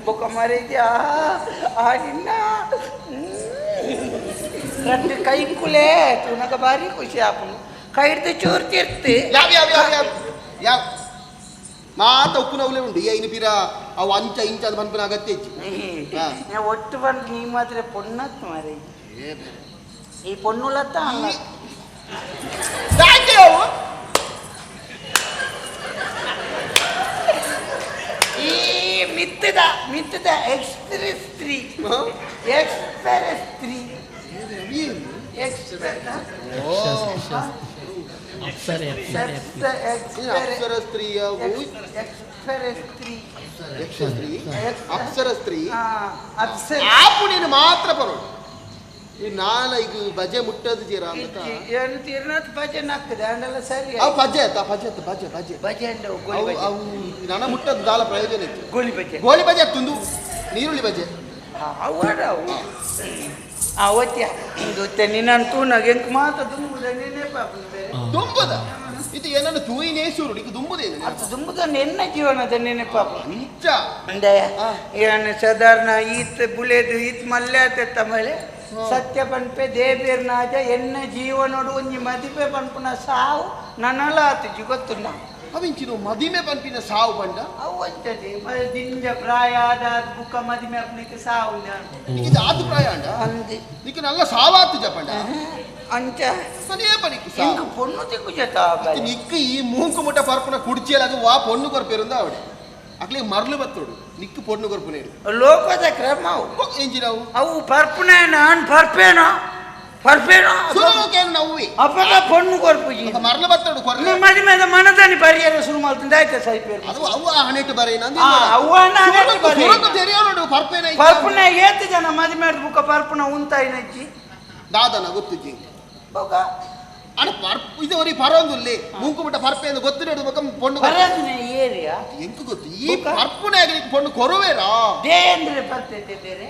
ಬೊಕ್ಕ ಮರೈತಿ ಆ ಆ ನಿನ್ನ ರಡ್ಡು ಕೈಕುಲೆ ತುನಕ ಭಾರಿ ಖುಷಿ ಆಪುಂಡು ಕೈಡ್ದು ಚೂರು ತಿರ್ತಿ ಯಾವ ಯಾವ ಯಾವ ಯಾವ ಯಾವ ಮಾತ ಉಪ್ಪುನವುಲೇ ಉಂಡು ಈ ಐನು ಪಿರ ಅವು ಅಂಚ ಇಂಚ ಅದು ಪನ್ಪಿನ ಅಗತ್ಯ ಇಜ್ಜಿ ಹಾ. ನಾ ಒಟ್ಟು ಬಂದು ನೀ ಮಾತ್ರ ಪೊಣ್ಣತ್ ಮಾರೈ ಈ ಪೊಣ್ಣುಲತ್ತ ಅಲ್ಲ ದಾಂಡೆ ಅವು ಈ ಮಿತ್ತದ ಮಿತ್ತದ ಎಕ್ಸ್ಪ್ರೆಸ್ ತ್ರೀ ಹಾ? ಎಕ್ಸ್ಪ್ರೆಸ್ ತ್ರೀ ಎಕ್ಸ್ಪ್ರೆಸ್ ಅಪ್ಸರೆ ಅಪ್ಸರೆ ನೀನು ಅಪ್ಸರ ಸ್ತ್ರೀ ಅವು ಎಕ್ಸ್ಪ್ರೆಸ್ ತ್ರೀ ಯಕ್ಷ ಸ್ತ್ರೀ ಅಪ್ಸರ ಸ್ತ್ರೀ ಅಪ್ಸರ ಆಪು ನೀನು ಮಾತ್ರ ಬರೋಡು ಈ ನಾಲೈಗು ಬಜೆ ಮುಟ್ಟದು ಜೀರ ಅಂತ ಏನು ತೀರ್ನಾಥ್ ಭಜನೆ ಆಗ್ತದೆ ಅಂಡೆಲ್ಲ ಸರಿ ಅವು ಬಜೆ ಆಯ್ತಾ ಬಜೆ ಆಯ್ತು ಬಜೆ ಬಜೆ ಭಜನೆ ಅಂದ್ರೆ ಗೋಲಿ ಅವು ಭಜನೆ ಅವು ನನ ಮುಟ್ಟದ್ದು ದಾಲ ಪ್ರಯೋಜನ ಇತ್ತು ಗೋಲಿ ಭಜನೆ ಗೋಲಿ ಬಜೆ ಆಗ್ತುಂದು ನೀರುಳ್ಳಿ ಬಜೆ ಅವಡ ಅವು ಆ ಒತ್ಯ ಇಂದು ನಿನ್ನನ್ನು ತೂನಾಗ ಎಂಕ್ ಮಾತ ದುಂಬುದ ನೀನೇ ಪಾಪ ಬೇರೆ ದುಂಬುದ ಇದು ಏನನ್ನು ತೂಯಿನೇ ಸೂರು ಈಗ ದುಂಬುದೇನು ಅದು ದುಂಬುದ ಎನ್ನ ಜೀವನದ ನೆನೆ ಪಾಪ ನಿಜ ಅಂದಯ ಆ. ಏನು ಸಾಧಾರಣ ಈತ್ ಬುಳೆದು ಈತ್ ಮಲ್ಲೆ ಆತ ಮಳೆ ಸತ್ಯ ಪನ್ಪೆ ದೇಬೇರ್ ನಾಜ ಎನ್ನ ಜೀವನೋಡು ಒಂಜಿ ಮದಿಪೆ ಪನ್ಪುನ ಸಾವು ನನಲ ಆತುಜಿ ಗೊತ್ತುಂಡ ಅವಿಂಚಿನ ಮದಿಮೆ ಪನ್ಪಿನ ಸಾವು ಬಂಡ ಅವು ಒಂಚದಿ ದಿಂಜ ಪ್ರಾಯ ಆದ ಬುಕ್ಕ ಮದಿಮೆ ಅಪ್ನಿಗೆ ಸಾವು ಇದು ಆತು ಪ್ರಾಯ ಅಂಡ ಅಂದಿ ನಿಕ್ಕ ನಲ್ಲ ಸಾವಾತು ಜಪಂಡ ಅಂಚ ಸನೇ ಪನಿಕ್ ಇಂಕ್ ಸಾವು ಪೊಣ್ಣು ತಿಕ್ಕು ಜತ ನಿಕ್ಕ ಈ ಮೂಂಕು ಮುಟ್ಟ ಪರ್ಪುನ ಕುಡ್ಚಿಯಲಾಗ ವಾ ಪೊಣ್ಣು ಕೊರ್ಪೇರುಂದ ಅವಡೆ ಅಕ್ಲಿ ಮರ್ಲು ಬತ್ತೋಡು ನಿಕ್ಕು ಪೊಣ್ಣು ಕೊರ್ಪುನೇಡು ಲೋಕದ ಕ್ರಮ ಅವು ಎಂಜಿನವು ಅವು ಪರ್ಪುನ ನಾನ್ ಪರ್ಪೇನೋ ಪರ್ಪೇನೋ ಸುಲೋಕೇನು ನವ್ವಿ ಅಪ್ಪಗ ಪೊಣ್ಣು ಕೊರ್ಪುಜಿ ఒక ಮರ್ಲು ಬತ್ತೋಡು ಕೊರ್ಲೆ ಮದಿಮೆದ ಮನದಾನಿ ಪರಿಹಾರ ಶುರು ಮಾಡ್ತಂದ ಆಯ್ತಾ ಸೈಪೇರು ಅದು ಅವು ಆ ಹಣೆಟ್ಟು ಬರೇನ ಆ, ಅವ್ವ ಹಣೆಟ್ಟು ಬರೇನ. ತೆರೆಯೋಡು ಪರ್ಪೇನ ಪರ್ಪುನ ಏತ್ ಜನ ಮದಿಮೆ ಬುಕ್ಕ ಪರ್ಪುನ ಉಂತಾಯಿನಜ್ಜಿ ದಾದನ ಗೊತ್ತುಜಿ ಬೊಕ ಅಡ ಪರ್ಪ್ ಇದು ಒರಿ ಪರೊಂದುಲ್ಲೆ ಮೂಂಕು ಮುಟ್ಟ ಪರ್ಪೆ ಎಂದು ಗೊತ್ತು ನೆಡು ಬೊಕ್ಕ ಪೊಣ್ಣು ಕೊರ್- ಪರದಿನ ಏರಿಯಾ ಎಂಕು ಗೊತ್ತು ಈ ಬೊಕ್ಕ? ಪರ್ಪುನ ಪೊಣ್ಣು ಕೊರುವೇರಾ ದೇಂದ್ರೆ ಪರ್ತೈತೆ ಬೇರೆ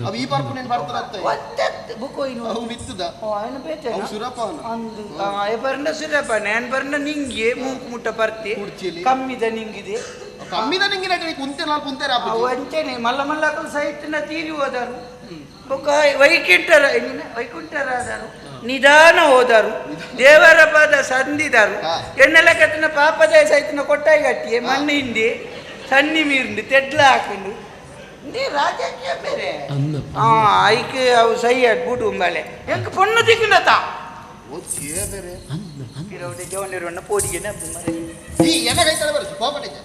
ಅವು ಈ ಪರ್ಪುನೇನು ಬರ್ತದತ್ತ ಒತ್ತತ್ ಬುಕ್ಕ ಇನ್ನು ಅವು ಮಿತ್ತದ ಓ ಅವನ ಬೇತೆ ಅವು ಸುರಪಾನ ಅಂದು ಬರ್ನ ಸುರಪಾನ ಏನ್ ಬರ್ನ ನಿಂಗೆ ಮೂಕು ಮುಟ್ಟ ಪರ್ತಿ ಕುಡ್ಚಿಲಿ. ಕಮ್ಮಿದ ನಿಂಗಿದೆ ಕಮ್ಮಿದ ನಿಂಗೆ ನಟ ಕುಂತೆ ನಾಲ್ಕು ಕುಂತೆ ರಾಪು ಅವು ಅಂಚನೆ ಮಲ್ಲ ಮಲ್ಲಕಲು ಸಹಿತನ ತೀರಿ ಹೋದರು ಬೊಕ್ಕ ವೈಕುಂಠರ ಎಂಜಿನ ವೈಕುಂಠರಾದರು ನಿಧಾನ ಹೋದರು ದೇವರ ಪಾದ ಸಂದಿದರು ಹಾ. ಎಣ್ಣೆಲ್ಲ ಕತ್ತಿನ ಪಾಪದ ಸಹಿತನ ಕೊಟ್ಟಾಯಿ ಗಟ್ಟಿ ಮಣ್ಣು ಹಿಂದೆ ಸನ್ನಿ ಮೀರಿಂಡು ತೆಡ್ಲ ಹಾಕೊಂಡು ಇಂದೇ ರಾಜಕೀಯ ಬೇರೆ ಅಂದ ಹಾ ಐಕ್ ಅವು ಸೈ ಬೂಟು ಉಂಬಾಲೆ ಎಂಕ್ ಪೊಣ್ಣು ತಿಕ್ಕಿನತ ಓ ಬೇರೆ ಅಂದ ಅಂದ ಜವನಿರುವಣ್ಣ ಪೋಡಿಗೆನ ಈ ಎನ್ನ ಕೈತಲೆ ಬರಸು ಕೋಪ ನಿಜ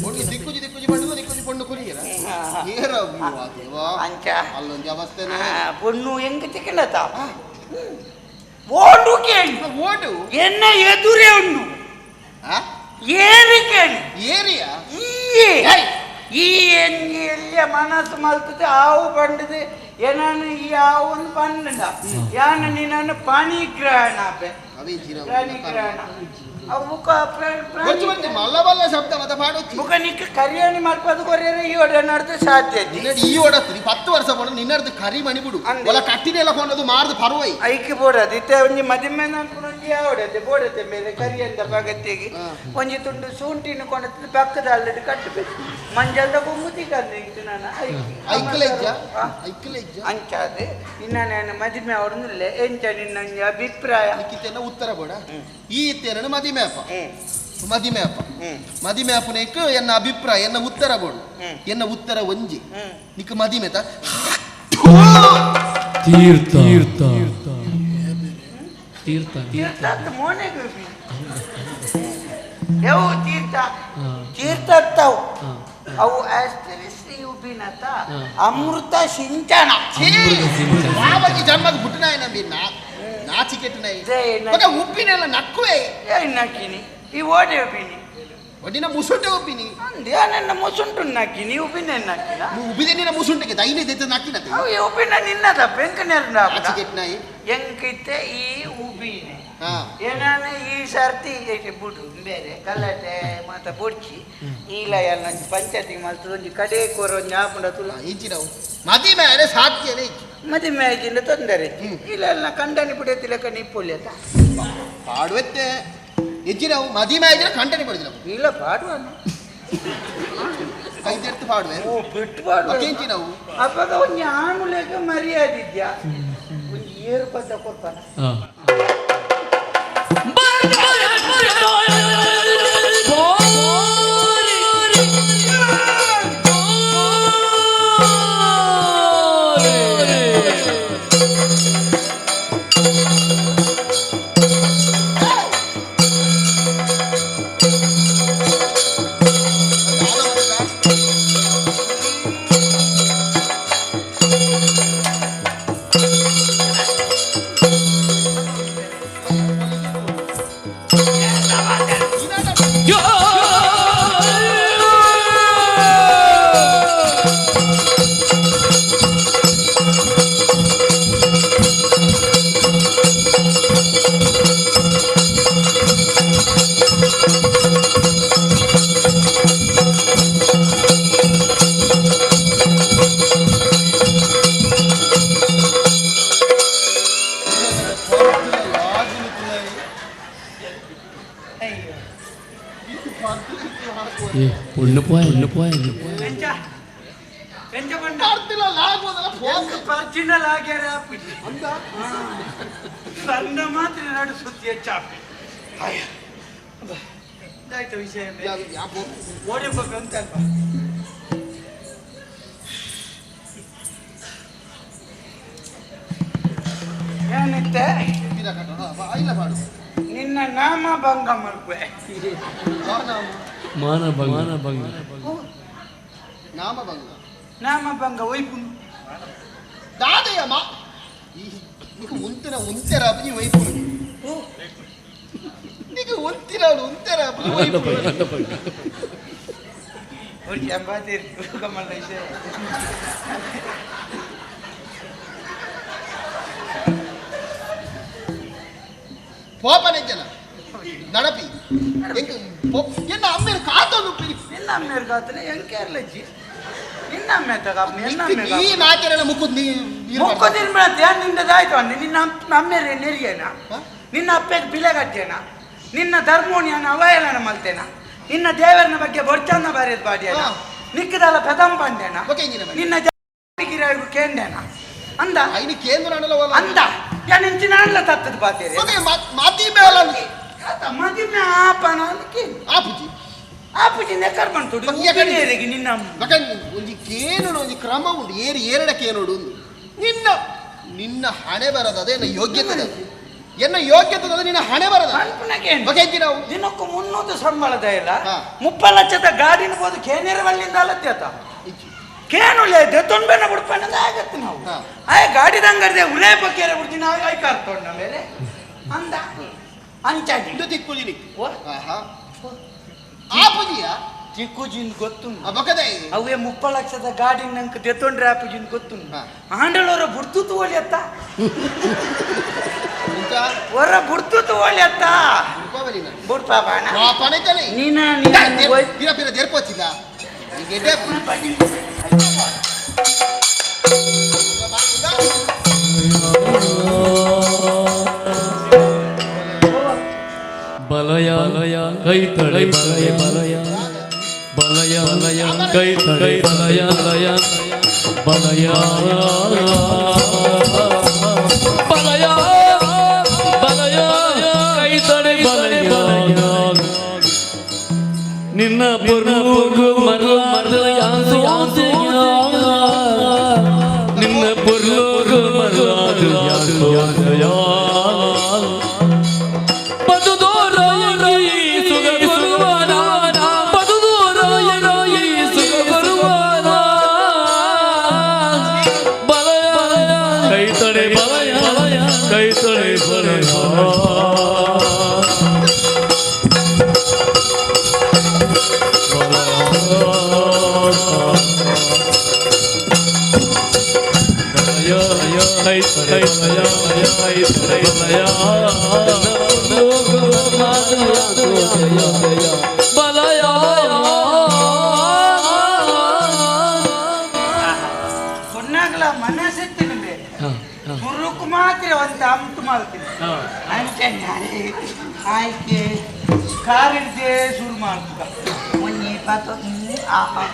ಪೊಣ್ಣು ದಿಕ್ಕುಜಿ ದಿಕ್ಕುಜಿ ಪಣ್ಣು ದಿಕ್ಕುಜಿ ಪೊಣ್ಣು ಕುರಿಯರ ಏರ ದೇವಾ ಅಂಚ ಅಲ್ಲೊಂದು ಅವಸ್ಥೆನ ಪೊಣ್ಣು ಎಂಕ್ ತಿಕ್ಕಿನತ ಓಡು ಕೇಳಿ ಓಟು ಎನ್ನ ಎದುರೇ ಉಂಡು ಆ? ಏರಿ ಕೇಳಿ ಏರಿಯಾ ಈಯೇ ಏಯ್! ಈ ಎಂಜಿ ಎಲ್ಲಿಯ ಮನಸ್ಸು ಮಲ್ತದೆ ಆವು ಪಂಡದು ಏನಾನು ಈ ಆವು ಪಂಡ ಯಾನ ನಿನ್ನನ್ನು ಪಾಣಿಗ್ರಹಣ ಅಪ್ಪೆ ಅವೇ ಜೀರ ಪ್ರಾಣಿಗ್ರಹಣ ಅವು ಮುಖ ಗೊತ್ತು ಬಂತೆ ಮಲ್ಲ ಬಲ್ಲ ಶಬ್ದ ಮತ ಪಾಡೊಚ್ಚಿ ಮುಖ ನಿಕ್ಕ ಕರಿಯಾಣಿ ಮಲ್ಪದು ಕೊರಿಯರೆ ಈ ಒಡೆ ನಡೆದು ಸಾಧ್ಯ ನಿನ್ನಡಿ ಈ ಓಡತ್ತು ನೀ 10 ವರ್ಷ ಪೋಣ ನಿನ್ನರ್ದು ಕರಿ ಮಣಿ ಬಿಡು ಅಂದೆ. ಒಲ ಕಟ್ಟಿನೆಲ್ಲ ಕೊಂಡದು ಮಾರ್ದು ಪರ್ವೈ ಐಕೆ ಬೋಡದು ಇತ್ತೆ ಒಂಜಿ ಮದಿಮೆ ಅನ್ಕೊಂಡು ಒಂಜಿ ಯಾವಡತೆ ಬೋಡತೆ ಮೇಲೆ ಕರಿಯಂತ ಪಗತ್ತಿಗೆ ಹಾ. ಒಂಜಿ ತುಂಡು ಶುಂಠಿನ ಕೊಂಡದ್ದು ಪಕ್ಕದ ಅಲ್ಲಡಿ ಕಟ್ಟಬೇಕು ಮಂಜಲ್ದ ಕೊಂಬುತಿ ಕಂದು ನಾನು ಐಕ್ಕಲ ಇಜ್ಜ ಆ. ಐಕ್ಕಲ ಇಜ್ಜ ಅಂಚಾದೆ ಇನ್ನ ನಾನು ಮದಿಮೆ ಅವರನ್ನಿಲ್ಲ ಎಂಚ ನಿನ್ನ ಒಂಜಿ ಅಭಿಪ್ರಾಯ ನಿಕ್ಕಿತ್ತೆನ ಉತ್ತರ ಬೋಡ ಈ ಇತ್ತೇನ ಮದಿಮೆ ಅಪ್ಪ ಹ್ಮ್ ಮದಿಮೆ ಅಪ್ಪ ಹ್ಮ್. ಮದಿಮೆ ಅಪ್ಪನೇಕ್ ಎನ್ನ ಅಭಿಪ್ರಾಯ ಎನ್ನ ಉತ್ತರ ಬೋಡು ಹ್ಮ್. ಎನ್ನ ಉತ್ತರ ಒಂಜಿ ಹ್ಮ್. ನಿಕ್ ಮದಿಮೆತ ತೀರ್ಥ ತೀರ್ಥ ತೀರ್ಥ ತೀರ್ಥ ಅಂತ ಮೋನೆಗೆ ಯಾವ ತೀರ್ಥ ಹಾ. ತೀರ್ಥ ಅತ್ತವು ಹಾ. ಅವು ಆಸ್ಟರಿಸ್ ಉಬ್ಬಿನತ ಹಾ. ಅಮೃತ ಸಿಂಚನ ಛೀ! ಅಮೃತ ಸಿಂಚನ. ಬಾಬಾಜಿ ಜನ್ಮದ ಪುಟ್ಟನಾಯ ನಂಬಿ ನಾ ನಾಚಿಕೆಟ್ಟನಾಯಿ ಜೈ ನಾ- ಮಗ ಉಪ್ಪಿನೆಲ್ಲ ನಕ್ಕುವೆ ನಕ್ಕಿನಿ ಈ ಓಡೆ ಉಬ್ಬಿನಿ ಒಡ್ಡಿನ ಮುಸುಂಟೆ ಒಪ್ಪಿನಿ. ಅಂದೆ ನನ್ನ ಮುಸುಂಟು ನಾಕಿ ನೀವು ಉಬಿನ ನಾಕಿನ. ಉಬಿದೆ ನಿನ್ನ ಮುಸುಂಟೆಗೆ ದೈನೆ ದೆತ್ತ ನಾಕಿನತೆ. ಅವು ಉಬಿನ ನಿನ್ನದ ಬೆಂಕನೇರ್ನ. ಆಚಿಗೆಟ್ ನಾಯಿ. ಎಂಕಿತ್ತೆ ಈ ಉಬಿನೆ. ಏನಾನ ಈ ಸರ್ತಿ ಬುಡು ಬೇರೆ ಕಲ್ಲಟೆ ಮಾತ ಬೊಡ್ಚಿ ಈಲ ಎಲ್ಲ ಪಂಚಾಯತಿಗೆ ಮಲ್ತು ಒಂಜಿ ಕಡೆ ಕೊರ ಒಂಜಿ ಆಪುಂಡ ತುಲ. ಇಂಚಿನವು ಮದಿಮೆ ಆರೆ ಸಾಧ್ಯನೇ ಇಜ್ಜಿ. ಮದಿಮೆ ಆಯ್ತಿಂದ ತೊಂದರೆ ಇಲ್ಲ ಎಲ್ಲ ಕಂಡನಿ ಪುಡಿಯತ್ತಿಲಕ್ಕ ನಿಪ್ಪೊಲ್ಯತ ಪಾಡುವೆತ್ತೆ ಎಂಚಿನವು ಮದಿಮೆ ಆಯ್ತಿನ ಕಂಡನಿ ಪಡಿದಿಲ್ಲ. ಇಲ್ಲ ಪಾಡುವ ಕೈ ತೆರ್ತು ಪಾಡುವೆ. ಓ ಬಿಟ್ಟು ಪಾಡುವ. ಎಂಚಿನವು ಅಪ್ಪಗ ಒಂಜಿ ಆಣುಲೆಗ ಮರ್ಯಾದಿದ್ಯಾ ಒಂಜಿ ಏರು ಪದ ಕೊರ್ಪನ. ನಿನ್ನ ನಾಮ ಭಂಗ ಮಲ್ಪೆ. ಮಾನಭಂಗ ನಾಮಭಂಗ ನಾಮಭಂಗ ಒಯ್ಪು ದಾದೆಯ ಮಾ నీకు ఉంతిన ఉంతెరా నీ వైపు నీకు ఉంతిన ఉంతెరా పోపನೆಜ್ಜನ ನಡಪಿ ಎನ್ನ ಅಮ್ಮೇರು ಕಾತೊಂದು ನಿನ್ನ ಅಮ್ಮೇರು ಕಾತನೆ ಎಂಕೇರ್ಲಜ್ಜಿ ನಿನ್ನ ಅಮ್ಮೆ ಈ ಮಾತೆಲ್ಲ ಮುಕ್ಕುದ್ ಮುಕ್ಕುದಿನ್ ನಿಂದದಾಯ್ತು ಅಂದೆ. ನಿನ್ನ ಅಮ್ಮೇರೆ ನೆರಿಯೇನ, ನಿನ್ನ ಅಪ್ಪಗೆ ಬಿಲೆ ಕಟ್ಟೇನ, ನಿನ್ನ ಧರ್ಮೋಣಿಯನ್ನ ಅವಹೇಳನ ಮಲ್ತೇನ, ನಿನ್ನ ದೇವರನ ಬಗ್ಗೆ ಬೊಡ್ಚನ್ನ ಬರೆಯದ್ ಬಾಡಿಯನ, ನಿಕ್ಕದಲ್ಲ ಪೆದಂ ಪಂಡೇನ, ನಿನ್ನ ಗಿರಾಯಿಗೂ ಕೇಂದೇನ ಅಂದ ಕೇಂದ್ರ ಅಂದ ನಿಂಚಿನ ತತ್ತದ ಬಾತೇರಿ ಮಾತಿ ಮೇಲ ಮದಿಮೆ ಆಪನ ಆಪುಜಿ ಆಪುಜಿ ನೆಕ್ಕರ್ ಬಂತು ನಿನ್ನ ಒಂಜಿ ಕೇನುಡು ಒಂಜಿ ಕ್ರಮ ಉಂಟು ಏರಿ ಏರಡ ಕೇನುಡು ಒಂದು ನಿನ್ನ ನಿನ್ನ ಹಣೆ ಬರದ ಅದೇ ಯೋಗ್ಯತೆ ಎನ್ನ ಯೋಗ್ಯತೆ ನಿನ್ನ ಹಣೆ ಬರದ ದಿನಕ್ಕೂ ಮುನ್ನೂರು ಸಂಬಳದ ಇಲ್ಲ 30 ಲಕ್ಷದ ಗಾಡಿನ ಬೋದು ಕೇನೇರವಲ್ಲಿಂದ ಅಲತ್ಯತ ಕೇನುಲೆ ದೆತ್ತೊಂಡ್ಬೇನ ಬಿಡ್ಪಣ್ಣದ ಆಗತ್ತೆ ನಾವು ಆಯ್ ಗಾಡಿದಂಗರ್ದೆ ಉರೇ ಬಕ್ಕೇರೆ ಬಿಡ್ತೀನಿ ನಾವು ಆಯ್ ಕಾರ್ತೊಂಡ ಮೇಲೆ ಅಂದ ಅಂಚಾಗಿ ಇದು ತಿಕ್ಕುಜಿನಿ ಆಪುಜಿಯ ತಿಕ್ಕುಜಿನ್ ಗೊತ್ತುಂಡು ಅವೇ 30 ಲಕ್ಷದ ಗಾಡಿ ನಂಗೆ ದೆತ್ತೊಂಡ್ರೆ ಆಪುಜಿನ್ ಗೊತ್ತುಂಡು ಆಂಡಳವರ ಬುಡ್ತು ತೋಳಿಯತ್ತ ಹೊರ ಬುಡ್ತು ತೋಳಿಯತ್ತ ಬುಡ್ಪಾಬಾಣ ನೀನ ದೇರ್ಪೋಚಿಲ್ಲ ಬಲಯ ಬಲಯ ಕೈ ತಡೆ ಬಲಯ ಬಲಯ ಬಲಯ ಬಲಯ ಕೈ ತಡೆ ಬಲಯ ಬಲಯ ಬಲಯ ಬಲಯ ಬಲಯ ಕೈ ತಡೆ ಬಲಯ ನಿನ್ನ ಪೊರ್ಲುಗು ಮರಲಾದ ನಿನ್ನ ಪೊರ್ಲುಗು ಮರಲಾದ ಕೈ ತಡೆ ಬಲಯ. ಬಲಯ ಕೊನ್ನಾಗಲ ಮನಸ್ಸೆತ್ತಿನ ಬೇರೆ ಸುರುಕು ಮಾತ್ರ ಒಂದು ಅಂಟು ಮಾಡ್ತೀನಿ ಅಂಚೆ ಆಯ್ಕೆ ಕಾರ್ ಹಿಡ್ದೆ ಶುರು ಮಾಡ್ತದ ಒಂಜಿ ಪತ್ತು ಆಹಾ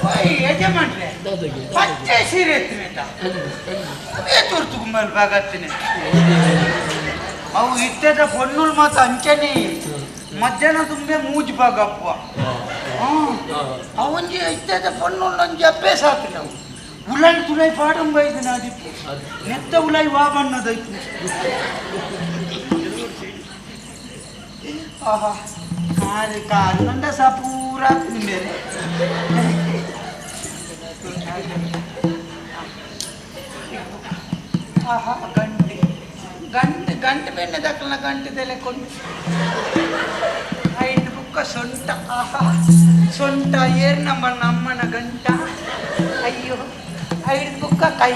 ಓಯ್ ಯಜಮಾನ್ರೆ ಪಚ್ಚೆ ಸೀರೆ ಎತ್ತಿನ ಅವೇ ತೋರ್ತು ಗುಮ್ಮಲ್ ಬಾಗತ್ತಿನ ಅವು ಇಟ್ಟದ ಪೊನ್ನುಲ್ ಮಾತ್ರ ಅಂಚನೆ ಮಧ್ಯಾಹ್ನ ತುಂಬೆ ಮೂಜ್ ಬಾಗಪ್ಪ ಅವೊಂಜಿ ಇತ್ತದ ಪೊನ್ನುಲ್ ಒಂಜಿ ಅಭ್ಯಾಸ ಆತು ನಾವು ಉಲಾಯಿ ತುಲಾಯಿ ಪಾಡಂಬ ಇದು ನಾದಿಪ್ಪು ನೆತ್ತ ಉಲಾಯಿ ವಾ ಬಣ್ಣದೈತು ಆಹಾ ಕಾರು ಕಾರು ನಂಡ ಸಾ ಪೂರ ಬೇರೆ ಆಹಾ ಗಂಟೆ ಗಂಟೆ ಗಂಟೆ ಬೆಣ್ಣೆ ದಕ್ಕಲ ಗಂಟೆ ತಲೆ ಕೊಂಡು ಐದು ಬುಕ್ಕ ಸೊಂಟ ಆಹಾ ಸೊಂಟ ಏರ್ ನಮ್ಮ ನಮ್ಮನ ಗಂಟ ಅಯ್ಯೋ ಐದು ಬುಕ್ಕ ಕೈ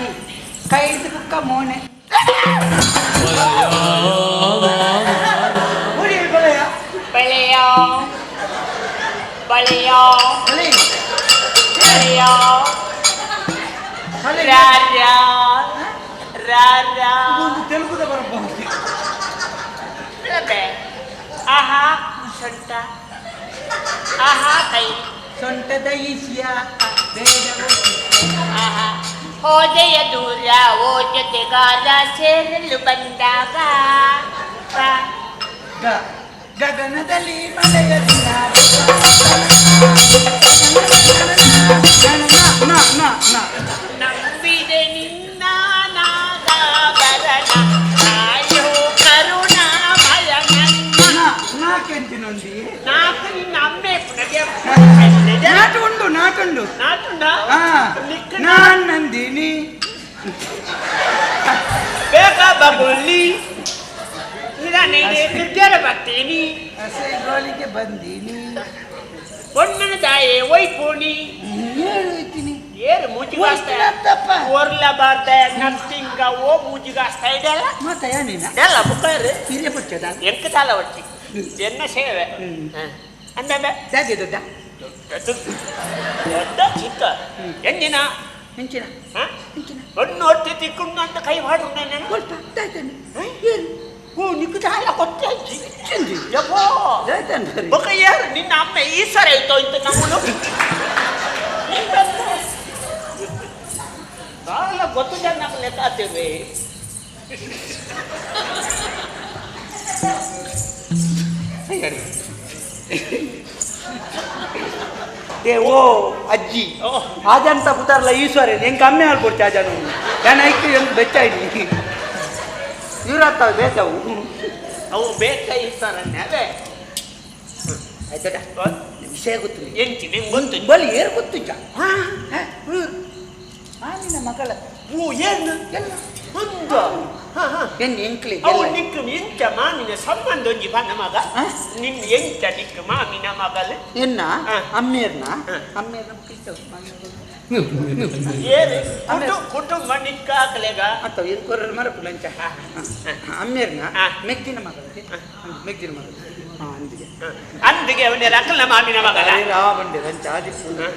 ಕೈದು ಬುಕ್ಕ ಮೋನೆ ಉರಿ ಬಳೆಯ ಬಳೆಯ ಬಳೆಯ ಬಳೆ ಬಳೆಯ ಬಳೆ ರಾರ್ಯಾ ರಾರ್ಯಾ ಒಂದು ತೆಲುಗುದ ಬರಬಹುದು ಬೆ ಆಹಾ ಸೊಂಟ ಆಹಾ ಕೈ ಸೊಂಟದ ಈಸಿಯ ಬೇಡ ಆಹಾ ಹೋದೆಯ ದೂರ ಓ ಜೊತೆಗಾರ ಸೇರಲು ಬಂದಾಗ ಬಾ. ಗ ಗಗನದಲ್ಲಿ ಮಳೆಯ ದಿನ ನ ನ ನ ನಂಬಿದೆ ನಿನ್ನ ನಾಗಾಭರಣ ತಾಯೋ ಕರುಣಾಮಯ ನನ್ನ ನ ನಾಕೆಂತಿನೊಂದಿ ನಾಕು ನಿನ್ನ ಅಮ್ಮೆ ಪುನಗೆ ನಾಟು ಉಂಡು ನಾಟುಂಡು ನಾಟುಂಡ ಹಾ ನಿಕ್ಕ ನಾನ್ ನಂದಿನಿ ಬೇಗ ಬಗುಳ್ಳಿ ನಿಧಾನ ತಿರ್ಗ್ಯಾರ ಬರ್ತೀನಿ ಹಸೆಗೋಲಿಗೆ ಬಂದೀನಿ ಒಣ್ಣನ ತಾಯೇ ಒಯ್ಪೋಣಿ ಹೇಳುತ್ತೀನಿ ಏರು ಮೂಜಿಗಾಸ್ತ ತಪ್ಪ ಓರ್ಲ ಬಾರ್ದ ನರ್ಸಿಂಗ ಓ ಮೂಜಿಗಾಸ್ತ ಇದೆಲ್ಲ ಮಾತ ಏನಿನ ಎಲ್ಲ ಬುಕ್ಕರು ಹಿರಿಯ ಪುಚ್ಚದ ಎಂಕ ತಾಲ ಒಟ್ಟಿ ಎನ್ನ ಸೇವೆ ಅಂದ ದಾಗೆ ದೊಡ್ಡ ದೊಡ್ಡ ಚಿಕ್ಕ ಎಂಜಿನ ಹೆಂಚಿನ ಹ? ಹೆಂಚಿನ ಒಣ್ಣು ಒಟ್ಟಿ ತಿಕ್ಕೊಂಡು ಅಂತ ಕೈ ಮಾಡು ನಾನು ಸ್ವಲ್ಪ ದಾಯ್ತಾನೆ ಏನು ಓ ನಿಕ್ಕು ತಾಲ ಕೊಟ್ಟೆ ಚೆಂದಿ ಯಪ್ಪೋ ದಾಯ್ತಾನೆ ಬೊಕ ಯಾರು ನಿನ್ನ ಅಮ್ಮ ಈ ಸರ ಆಯ್ತು ಇಂತ ನಮ್ಮನು ಬಾಳ ಗೊತ್ತು ಜನ ಲೆಕ್ಕ ಆಗ್ತೀವಿ ಏ ಓ ಅಜ್ಜಿ ಓ. ಆಜಂತ ಪುತಾರಲ್ಲ ಈಶ್ವರ ಹೆಂಗೆ ಕಮ್ಮಿ ಆಗ್ಕೊಡ್ತಿ ಆಜಾನು ನಾನು ಐಕ್ ಹೆಂಗ್ ಬೆಚ್ಚ ಇಡ್ಲಿ ಇವ್ರ ಬೇಕವು ಅವು ಬೇಕ ಈ ಸರನ್ನೇ ಅದೇ ಆಯ್ತಾ ವಿಷಯ ಗೊತ್ತು ಎಂಚಿ ನಿಂಗೆ ಗೊತ್ತು ಬಲಿ ಏರ್ ಗೊತ್ತು ಚ ಮಾಮಿನ ಮಗಳ ಓ ಏನು ಎಲ್ಲ ಒಂದು ಹಾ ಹಾ ಎನ್ ಎಂಕ್ಲಿ ಅವು ನಿಕ್ಕು ಎಂಚ ಮಾಮಿನ ಸಂಬಂಧ ಒಂಜಿ ಬನ್ನ ಮಗ ಆ? ನಿನ್ನ ಎಂಚ ನಿಕ್ಕು ಮಾಮಿನ ಮಗಲು ಎನ್ನ ಹಾ. ಅಮ್ಮೇರ್ನ ಹಾ. ಅಮ್ಮೇರ್ನ ಕಿಷ್ಟ ಏರು ಕುಟುಂಬ ನಿಕ್ಕ ಹಾಕಲೆಗ ಅಥವಾ ಏನು ಕೊರರು ಮರಪುಲ ಅಂಚ ಅಮ್ಮೇರ್ನ ಹಾ. ಮೆಗ್ದಿನ ಮಗಳು ಮೆಗ್ದಿನ ಮಗಳು ಹಾ ಅಂದಿಗೆ ಅಂದಿಗೆ ಅವನ ರಕಲ್ನ ಮಾಮಿನ ಮಗಲ ರಾವಂಡೆ ಅಂಚ ಆದಿಪ್ಪು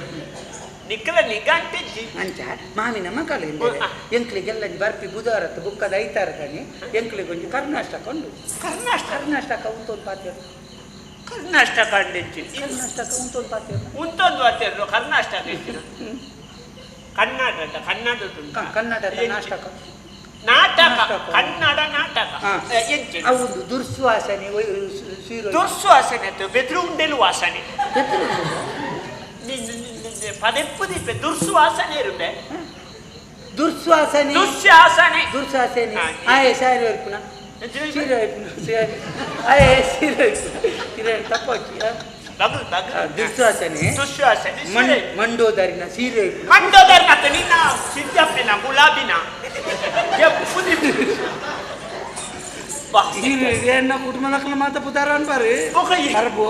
ನಿಕ್ಕಲ ನಿಗಂಟಿಜ್ಜಿ ಅಂಚ ಮಾಮಿನ ಮಕ್ಕಳು ಎಂದರೆ ಹಾ. ಎಂಕ್ಲಿಗೆಲ್ಲ ಬರ್ಪಿ ಬುಧವಾರ ಬುಕ್ಕದ ಐತಾರ ತಾನೆ ಎಂಕ್ಲಿಗೆ ಒಂಜಿ ಕರ್ನಾಟಕ ಉಂಡು ಕರ್ನಾಟಕ ಕರ್ನಾಟಕ ಉಂತೊಂದು ಪಾತ್ರೆ ಕರ್ನಾಟಕ ಅಂಡಿಚ್ಚಿ ಕರ್ನಾಟಕ ಉಂತೊಂದು ಪಾತ್ರೆ ಉಂತೊಂದು ವಾತಿರ್ರು ಕರ್ನಾಟಕ ಇಚ್ಚಿನ ಕನ್ನಡ ಕನ್ನಡ ಕನ್ನಡದ ನಾಟಕ ನಾಟಕ ನಾಟಕ. ಕನ್ನಡ ನಾಟಕ ಹಾ. ಎಂಚಿ ಹೌದು ದುರ್ಸುವಾಸನೆ ಸೀರೆ ದುರ್ಸುವಾಸನೆ ಬೆದ್ರು ಉಂಡೆಲು ವಾಸನೆ ಪದೇ ಪದೇ ದುರ್ಸುವಾಸನೆ ಇರುಂಡೆ ದುರ್ಸುವಾಸನೆ ದುಸ್ಸಾಸನೆ ದುರ್ಸುವಾಸನೆ ಹಾ. ಆಯೆ ಸಾರಿ ವೈಪುನ ಸೀರೆ ವೈಪುನ ಸೀರೆ ಆಯೆ ಸೀರೆ ವೈಪುನ ಸೀರೆ ತಪ್ಪೋಚಿ ಬಗಲ್ ಬಗಲ್ ದುರ್ಸುವಾಸನೆ ದುಸ್ಸಾಸನೆ ಮಣ್ ಮಂಡೋದರಿನ ಸೀರೆ ವೈಪುನ ಮಂಡೋದರ್ನತ್ತ ನಿನ್ನ ಸಿದ್ದಪ್ಪಿನ ಗುಲಾಬಿನ ಎನ್ನ ಕುಟುಂಬದಕ್ಕಲ ಮಾತ ಪುದಾರ ಅನ್ಬಾರಿ ಅರ್ಬು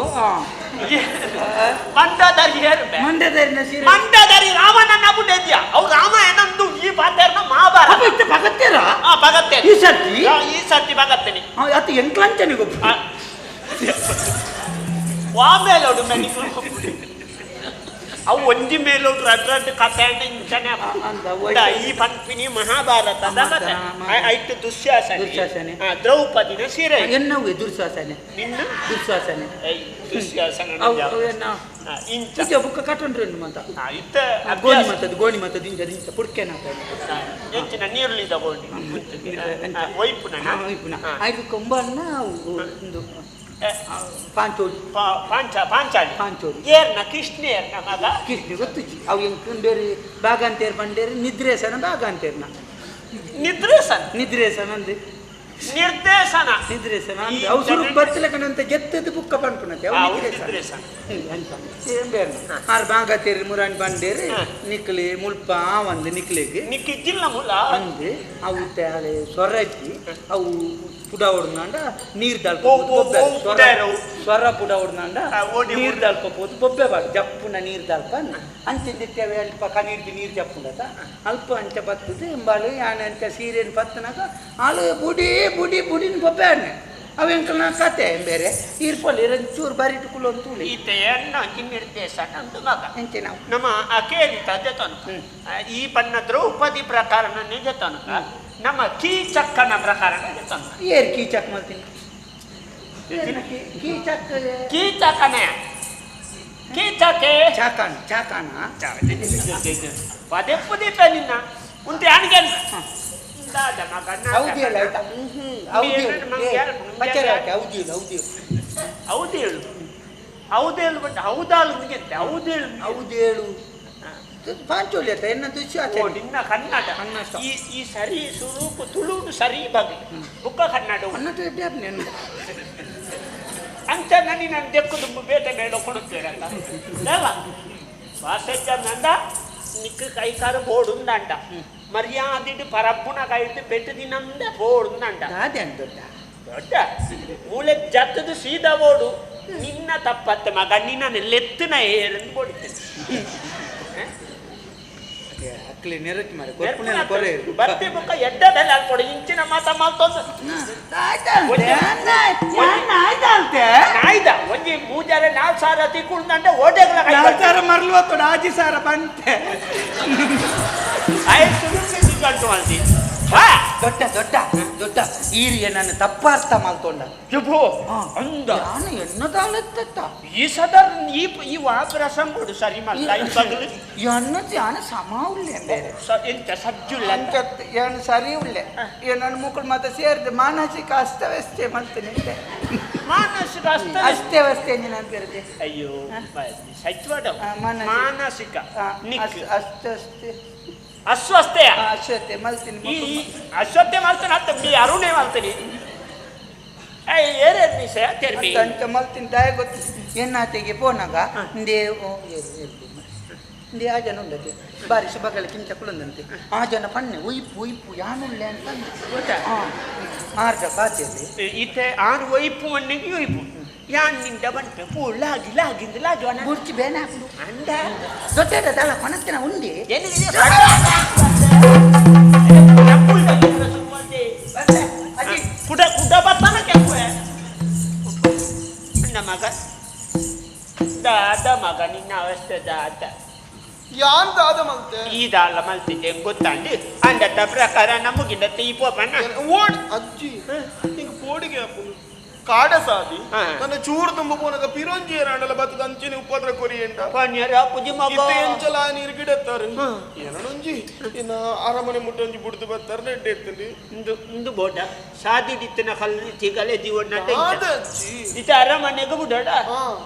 ಮಂಡೋದರಿ ಏರ್ಬೆ ಮಂಡೋದರಿನ ಸೀರೆ ಮಂಡೋದರಿ ರಾಮನನ್ನ ಬುಡೆದ್ಯಾ ಅವು ರಾಮಾಯಣಂದು ಈ ಪಾತೇರ್ನ ಮಹಾಭಾರತ ಅಪ್ಪ ಇತ್ತ ಭಗತ್ತೇರ ಆ ಭಗತ್ತೇರಿ ಈ ಸರ್ತಿ ಈ ಸರ್ತಿ ಭಗತ್ತೇನಿ ಅತ್ತ ಎಂಕ್ಲಂಚನಿ ಗೊಬ್ಬ ವಾ ಮೇಲೋಡು ಮೆನಿಕು ಅವು ಒಂಜಿ ಮೇಲೋಡು ರಡ್ ರಡ್ ಕಥೆ ಇಂಚನೆ ಈ ಪಂಪಿನಿ ಮಹಾಭಾರತದ ಕಥೆ ಐಟ್ ದುಶ್ಯಾಸನೆ ದ್ರೌಪದಿನ ಸೀರೆ ಎನ್ನವು ದುರ್ಶ್ವಾಸನೆ ನಿನ್ನ ದುರ್ಶ್ವಾಸನೆ ದುಶ್ಯಾಸನ ಇಂಚ ಇಂಚ ಬುಕ್ಕ ಕಟ್ಟೊಂಡ್ರೆ ಮಂತ ಇತ್ತ ಗೋಣಿ ಮತ್ತದ ಗೋಣಿ ಮತ್ತದ ಇಂಚ ಇಂಚ ಪುಡ್ಕೆನ ಎಂಚಿನ ನೀರುಳಿದ ಗೋಣಿ ಒಯ್ಪುನ ಒಯ್ಪುನ ಐದು ಕೊಂಬನ್ನ ಒಂದು ಪಾಂಚೋಡಿ ಪಾಂಚಾಲಿ ಪಾಂಚೋಡಿ ಏರ್ನ ಕೃಷ್ಣ ಏರ್ನ ಮಗ ಕೃಷ್ಣ ಗೊತ್ತುಜಿ ಅವು ಎಂಕ್ ಬೇರೆ ಬಾಗಂತೇರ್ ಬಂಡೇರಿ ನಿದ್ರೇಸನ ಬಾಗಂತೇರ್ನ ನಿದ್ರೇಸನ ನಿದ್ರೇಸನ ಅಂದೆ ನಿರ್ದೇಶನ ನಿದ್ರೇಸನ ಅಂದೆ ಅವು ಸುರು ಬರ್ತಲಕನಂತ ಗೆತ್ತದ ಬುಕ್ಕ ಪನ್ಪುನತೆ ಅವು ನಿದ್ರೇಸನ ಅಂತ ಏನ್ ಬೇರೆ ಆರ್ ಬಾಗತೇರಿ ಮುರಾಣಿ ಬಂಡೇರಿ ನಿಕ್ಲಿ ಮುಲ್ಪ ಒಂದು ನಿಕ್ಲಿಗೆ ನಿಕ್ಕಿದ್ದಿಲ್ಲ ಮುಲ ಅಂದೆ ಅವು ತೇಳೆ ಸೊರಜಿ ಅವು ಪುಡ ಹೊಡ್ದಾಂಡ ನೀರು ದಲ್ಪ ಸ್ವರ ಪುಡ ಹೊಡ್ದಾಂಡ ನೀರು ದಲ್ಪಬೋದು ಬೊಬ್ಬೆ ಬಾಡು ಜಪ್ಪುನ ನೀರು ದಲ್ಪ ಅಂಚಿಂದಿತ್ತೇವೆ ಅಲ್ಪ ಕನೀರ್ಗೆ ನೀರು ಜಪ್ಪುಂಡತ ಅಲ್ಪ ಅಂಚ ಬರ್ತದೆ ಎಂಬಾಳು ಯಾನೆ ಅಂಚ ಸೀರೆನ ಪತ್ತನಾಗ ಆಳು ಬುಡಿ ಬುಡಿ ಬುಡಿನ ಬೊಬ್ಬೆ ಆಡ್ನೆ ಅವ ಎಂಕಲ್ನ ಕತೆ ಬೇರೆ ಈರ್ಪೊಲಿ ಚೂರು ಬರಿಟು ಕುಲೊಂದು ಈತೆಯನ್ನ ನಿರ್ದೇಶನ ಅಂದು ಮಗ ಎಂಚೆ ನಾವು ನಮ್ಮ ಅಕೇರಿತ ಜತನು ಈ ಪನ್ನ ದ್ರೌಪದಿ ಪ್ರಕಾರನೇ ಜತನು ನಮ್ಮ ಕೀಚಕ್ಕನ ಪ್ರಕಾರನೇ ಜತನು ಏರ್ ಕೀಚಕ್ ಮಾಡ್ತೀನಿ ಕೀಚಕ್ ಕೀಚಕನೇ ಕೀಚಕೆ ಚಾಕಾನ ಚಾಕಾನ ಪದೇ ಪದೇ ನಿನ್ನ ಉಂಟು ಯಾನಿಗೆ ಹೌದಿಲ್ಲ ಆಯ್ತಾ ಹೌದಿಲ್ಲ ಹೌದಿಲ್ಲ ಹೌದೇಳು ಹೌದೇಳು ಬಟ್ ಹೌದಾಳು ನಿಗೆಂತೆ ಹೌದೇಳು ಹೌದೇಳು ಪಾಂಚೋಲಿ ಆತ ಎನ್ನ ದುಶ್ಯಾಸ ನಿನ್ನ ಕನ್ನಡ ಈ ಈ ಸರಿ ಸುರೂಪು ತುಳುನು ಸರಿ ಬಗೆ ಬುಕ್ಕ ಕನ್ನಡ ಕನ್ನಡ ಅಂಚ ನನಿ ನಾನು ದೆಕ್ಕು ತುಂಬ ಬೇಟೆ ಮೇಳ ಕೊಡುತ್ತೇರಲ್ಲ ಅಲ್ಲ ವಾಸಜ್ಜ ನಿಕ್ಕ ಕೈಕಾರ ಬೋಡುಂದಂಡ ಮರ್ಯಾದಿಡು ಪರಪ್ಪುನ ಕೈದು ಪೆಟ್ಟು ದಿನಂದ ಬೋಡುಂದಂಡ ದೊಡ್ಡ ದೊಡ್ಡ ಮೂಲೆ ಜತ್ತದು ಸೀದಾ ಓಡು ನಿನ್ನ ತಪ್ಪತ್ತೆ ಮಗ ನಿನ್ನ ಲೆತ್ತಿನ ಏರಂದು ಬೋಡಿದ್ದೇನೆ ಅಕ್ಲಿ ನೆರಚ್ ಮಾರೆ ಬರ್ತಿ ಬುಕ್ಕ ಎಡ್ಡ ಬೆಲೆ ಅಲ್ಕೊಡು ಇಂಚಿನ ಮಾತ ಮಾತೊಂದು ನಾಯ್ದ ಒಂಜಿ ಮೂಜಾರೆ ನಾಲ್ಕು ಸಾವಿರ ತಿಕ್ಕೊಂಡಂಡೆ ಓಟೆಗಳ ನಾಲ್ಕು ಸಾವಿರ ಮರಳು ಹೊತ್ತೋಡು ಆಜಿ ಸಾವಿರ ಬಂತೆ ಆಯ್ತು ಗಂಟು ಮಾಡ್ತಿ ದೊಡ್ಡ ದೊಡ್ಡ ದೊಡ್ಡ ಈರಿಗೆ ನಾನು ತಪ್ಪಾರ್ಥ ಮಾಡ್ಕೊಂಡ ಜುಬು ಅಂದ ನಾನು ಎನ್ನದಾಲತ್ತ ಈ ಸದರ್ ಈ ಈ ವಾಪರಸಂಗುಡು ಸರಿ ಮಲ್ಲ ಈ ಬಗಲು ಎನ್ನದು ಯಾನ ಸಮ ಉಳ್ಳೆ ಬೇರೆ ಎಂತ ಸಜ್ಜುಲ್ಲ ಅಂತ ಏನು ಸರಿ ಉಳ್ಳೆ ನನ್ನ ಮುಕ್ಕಳು ಮತ್ತೆ ಸೇರಿದೆ ಮಾನಸಿಕ ಅಸ್ತವ್ಯಸ್ತೆ ಮಾಡ್ತೇನೆ ಮಾನಸಿಕ ಅಸ್ತವ್ಯಸ್ತೆ ನಾನು ಬೇರೆ ಅಯ್ಯೋ ಸಜ್ವಾಡ ಮಾನಸಿಕ ಅಸ್ತವ್ಯಸ್ತೆ ಅಸ್ವಸ್ಥೆ ಅಶ್ವತ್ಥೆ ಮಲ್ತೀನಿ ಈ ಅಶ್ವತ್ಥೆ ಮಲ್ತಾನೆ ಅತ್ತ ಮೀ ಅರುಣೆ ಮಲ್ತೀನಿ ಏರೇನು ವಿಷಯ ತೆರ್ಬಿ ಅಂತ ಮಲ್ತೀನಿ ದಾಯ ಗೊತ್ತು ಎನ್ನಾತೆಗೆ ಪೋನಾಗ ಇಂದೇ ಇಂದೇ ಆ ಜನ ಉಂಡತೆ ಬಾರಿ ಶುಭಗಳ ಕಿಂಚ ಕುಲಂದಂತೆ ಆ ಜನ ಪನ್ನೆ ಒಯ್ಪು ಒಯ್ಪು ಯಾನುಳ್ಳೆ ಅಂತ ಗೊತ್ತಾ ಆರ್ಜ ಪಾತಿಯಲ್ಲಿ ಈತೆ ಆರು ಒಯ್ಪು ಒನ್ನೆಗೆ ಒಯ್ಪು ಯಾನ್ ನಿಂದ ಬಂಟೆ ಪೂ ಲಾಗಿ ಲಾಗಿಂದ ಲಾಗಿ ಒಣ ಬುರ್ಚಿ ಬೇನೆ ಹಾಕುದು ಅಂದ ದೊಡ್ಡ ದಳ ಕೊನತ್ತಿನ ಉಂಡಿ ಕುಡ ಕುಡ ಬರ್ತಾನ ಕೆಂಪೆ ನನ್ನ ಮಗ ದಾದ ಮಗ ನಿನ್ನ ಅವಸ್ಥೆ ದಾದ ಯಾನ್ ದಾದ ಮಲ್ತೆ ಈ ದಾಲ ಮಲ್ತಿದ್ದೆ ಗೊತ್ತಾಂಡಿ ಅಂದತ್ತ ಪ್ರಕಾರ ನಮಗಿಂದ ತೀಪೋಪಣ್ಣ ಓಡ್ ಅಜ್ಜಿ ನಿಂಗೆ ಪೋಡಿಗೆ ಹಾಪುನು ಕಾಡ ಸಾದಿ ನನ್ನ ಚೂರು ತುಂಬ ಪೋನಗ ಪಿರೊಂಜಿ ಏರಾಂಡಲ ಬತ್ತದ ಅಂಚಿನ ಉಪದ್ರ ಕೊರಿಯಂಡ ಪನ್ಯರ ಪುಜಿ ಮಗ ಇತ್ತೆ ಎಂಚಲ ನೀರು ಗಿಡತ್ತಾರೆ ಏನೊಂಜಿ ಇನ್ನ ಅರಮನೆ ಮುಟ್ಟೊಂಜಿ ಬುಡ್ದು ಬತ್ತಾರೆ ನೆಡ್ಡೆ ಎತ್ತಂಡಿ ಇಂದು ಇಂದು ಬೋಡ ಸಾದಿ ದಿತ್ತನ ಕಲ್ಲು ತಿಗಲೆ ದಿವಣ್ಣ ಅಜ್ಜಿ ಇತ್ತ ಅರಮನೆಗೆ ಬುಡಡ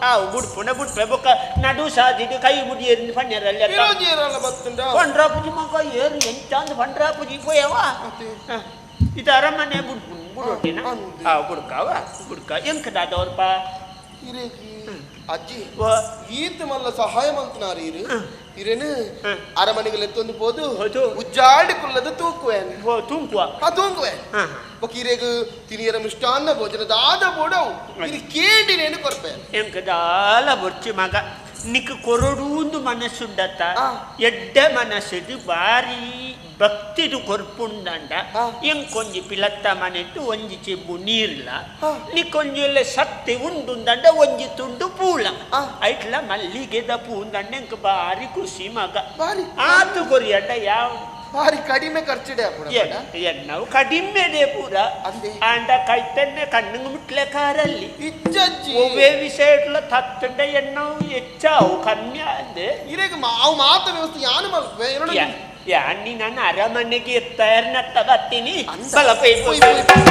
ಆ ಬುಡ್ಪುನ ಬುಡ್ಪೆ ಬೊಕ್ಕ ನಡು ಸಾದಿಡು ಕೈ ಬುಡಿ ಎರಿನ ಪನ್ಯರಲ್ಲಿ ಪಿರೊಂಜಿ ಏರಾಂಡ ಬತ್ತಂಡ ಪಂಡ್ರಾ ಪುಜಿ ಮಗ ಏರು ಎಂಚಾಂದು ಪಂಡ್ರಾ ಪುಜಿ ಪೋಯವ ಇದು ಅರಮನೆ ಬುಡ್ಪು ಬುಡೋಟಿನ ಆ ಬುಡ್ಕಾವ ಬುಡ್ಕ ಎಂಕ ದಾದವ್ರಪ್ಪ ಇರೇಗಿ ಅಜ್ಜಿ, ಓ. ಈತ್ ಮಲ್ಲ ಸಹಾಯ ಮಲ್ತನಾರು ಇರು ಇರೇನು ಅರಮನೆಗೆ ಎತ್ತೊಂದು ಪೋದು ಹೌದು. ಉಜ್ಜಾಡಿ ಕುಲ್ಲದ ತೂಕುವೇನು. ಓ, ತೂಂಕುವ. ಆ ತೂಂಕುವೆ. ಹಾ. ಬೊಕ ಇರೆಗ್ ತಿನಿಯರ ಮಿಷ್ಟಾನ್ನ ಭೋಜನ ದಾದ ಬೋಡವು ಇರು ಕೇಂಡಿನೇನು ಕೊರ್ಪೆ. ಎಂಕ್ ದಾಲ ಬೊರ್ಚಿ ಮಗ, ನಿಕ್ ಕೊರಡೂಂದು ಮನಸ್ಸುಂಡತ್ತ. ಎಡ್ಡೆ ಮನಸ್ಸುಡು ಬಾರಿ ಭಕ್ತಿಡು ಕೊರ್ಪುಂಡಂಡ. ಎಂಕೊಂಜಿ ಪಿಲತ್ತ ಮನೆಟ್ಟು ಒಂಜಿ ಚೆಂಬು ನೀರ್ಲ, ನಿಕ್ಕೊಂಜಿ ಎಲ್ಲ ಶಕ್ತಿ ಉಂಡುಂದಂಡ ಒಂಜಿ ತುಂಡು ಪೂಲ. ಐಟ್ಲ ಮಲ್ಲಿಗೆದ ಪೂಂದಂಡ ಎಂಕ್ ಬಾರಿ ಖುಷಿ ಮಗ. ಬಾರಿ ಆತು ಕೊರಿಯಂಡ ಯಾವ ಬಾರಿ ಕಡಿಮೆ ಖರ್ಚಿಡೆ ಅಪ್ಪುಡ. ಎನ್ನವು ಕಡಿಮೆಡೆ ಪೂರ. ಅಂದೆ. ಆಂಡ ಕೈತನ್ನೆ ಕಣ್ಣು ಮುಟ್ಲೆ ಕಾರಲ್ಲಿ ಇಜ್ಜಜ್ಜಿ. ಒವ್ವೇ ವಿಷಯಟ್ಲ ತತ್ತಂಡ ಎನ್ನವು ಹೆಚ್ಚಾವು ಕಮ್ಮಿ ಅಂದೆ. ಇರೆಗ್ ಅವು ಮಾತ ವ್ಯವಸ್ಥೆ ಯಾನು ಮಲ್ಪೆ ಎನ್ನೋಡ. ಯಾನಿ ನಾನು ಅರಮನೆಗೆ ಎತ್ತಾರನತ್ತ ಬರ್ತೀನಿ. ಅಂದ. ಬಲ ಪೈ. ಪೋಯ್, ಪೋಯ್.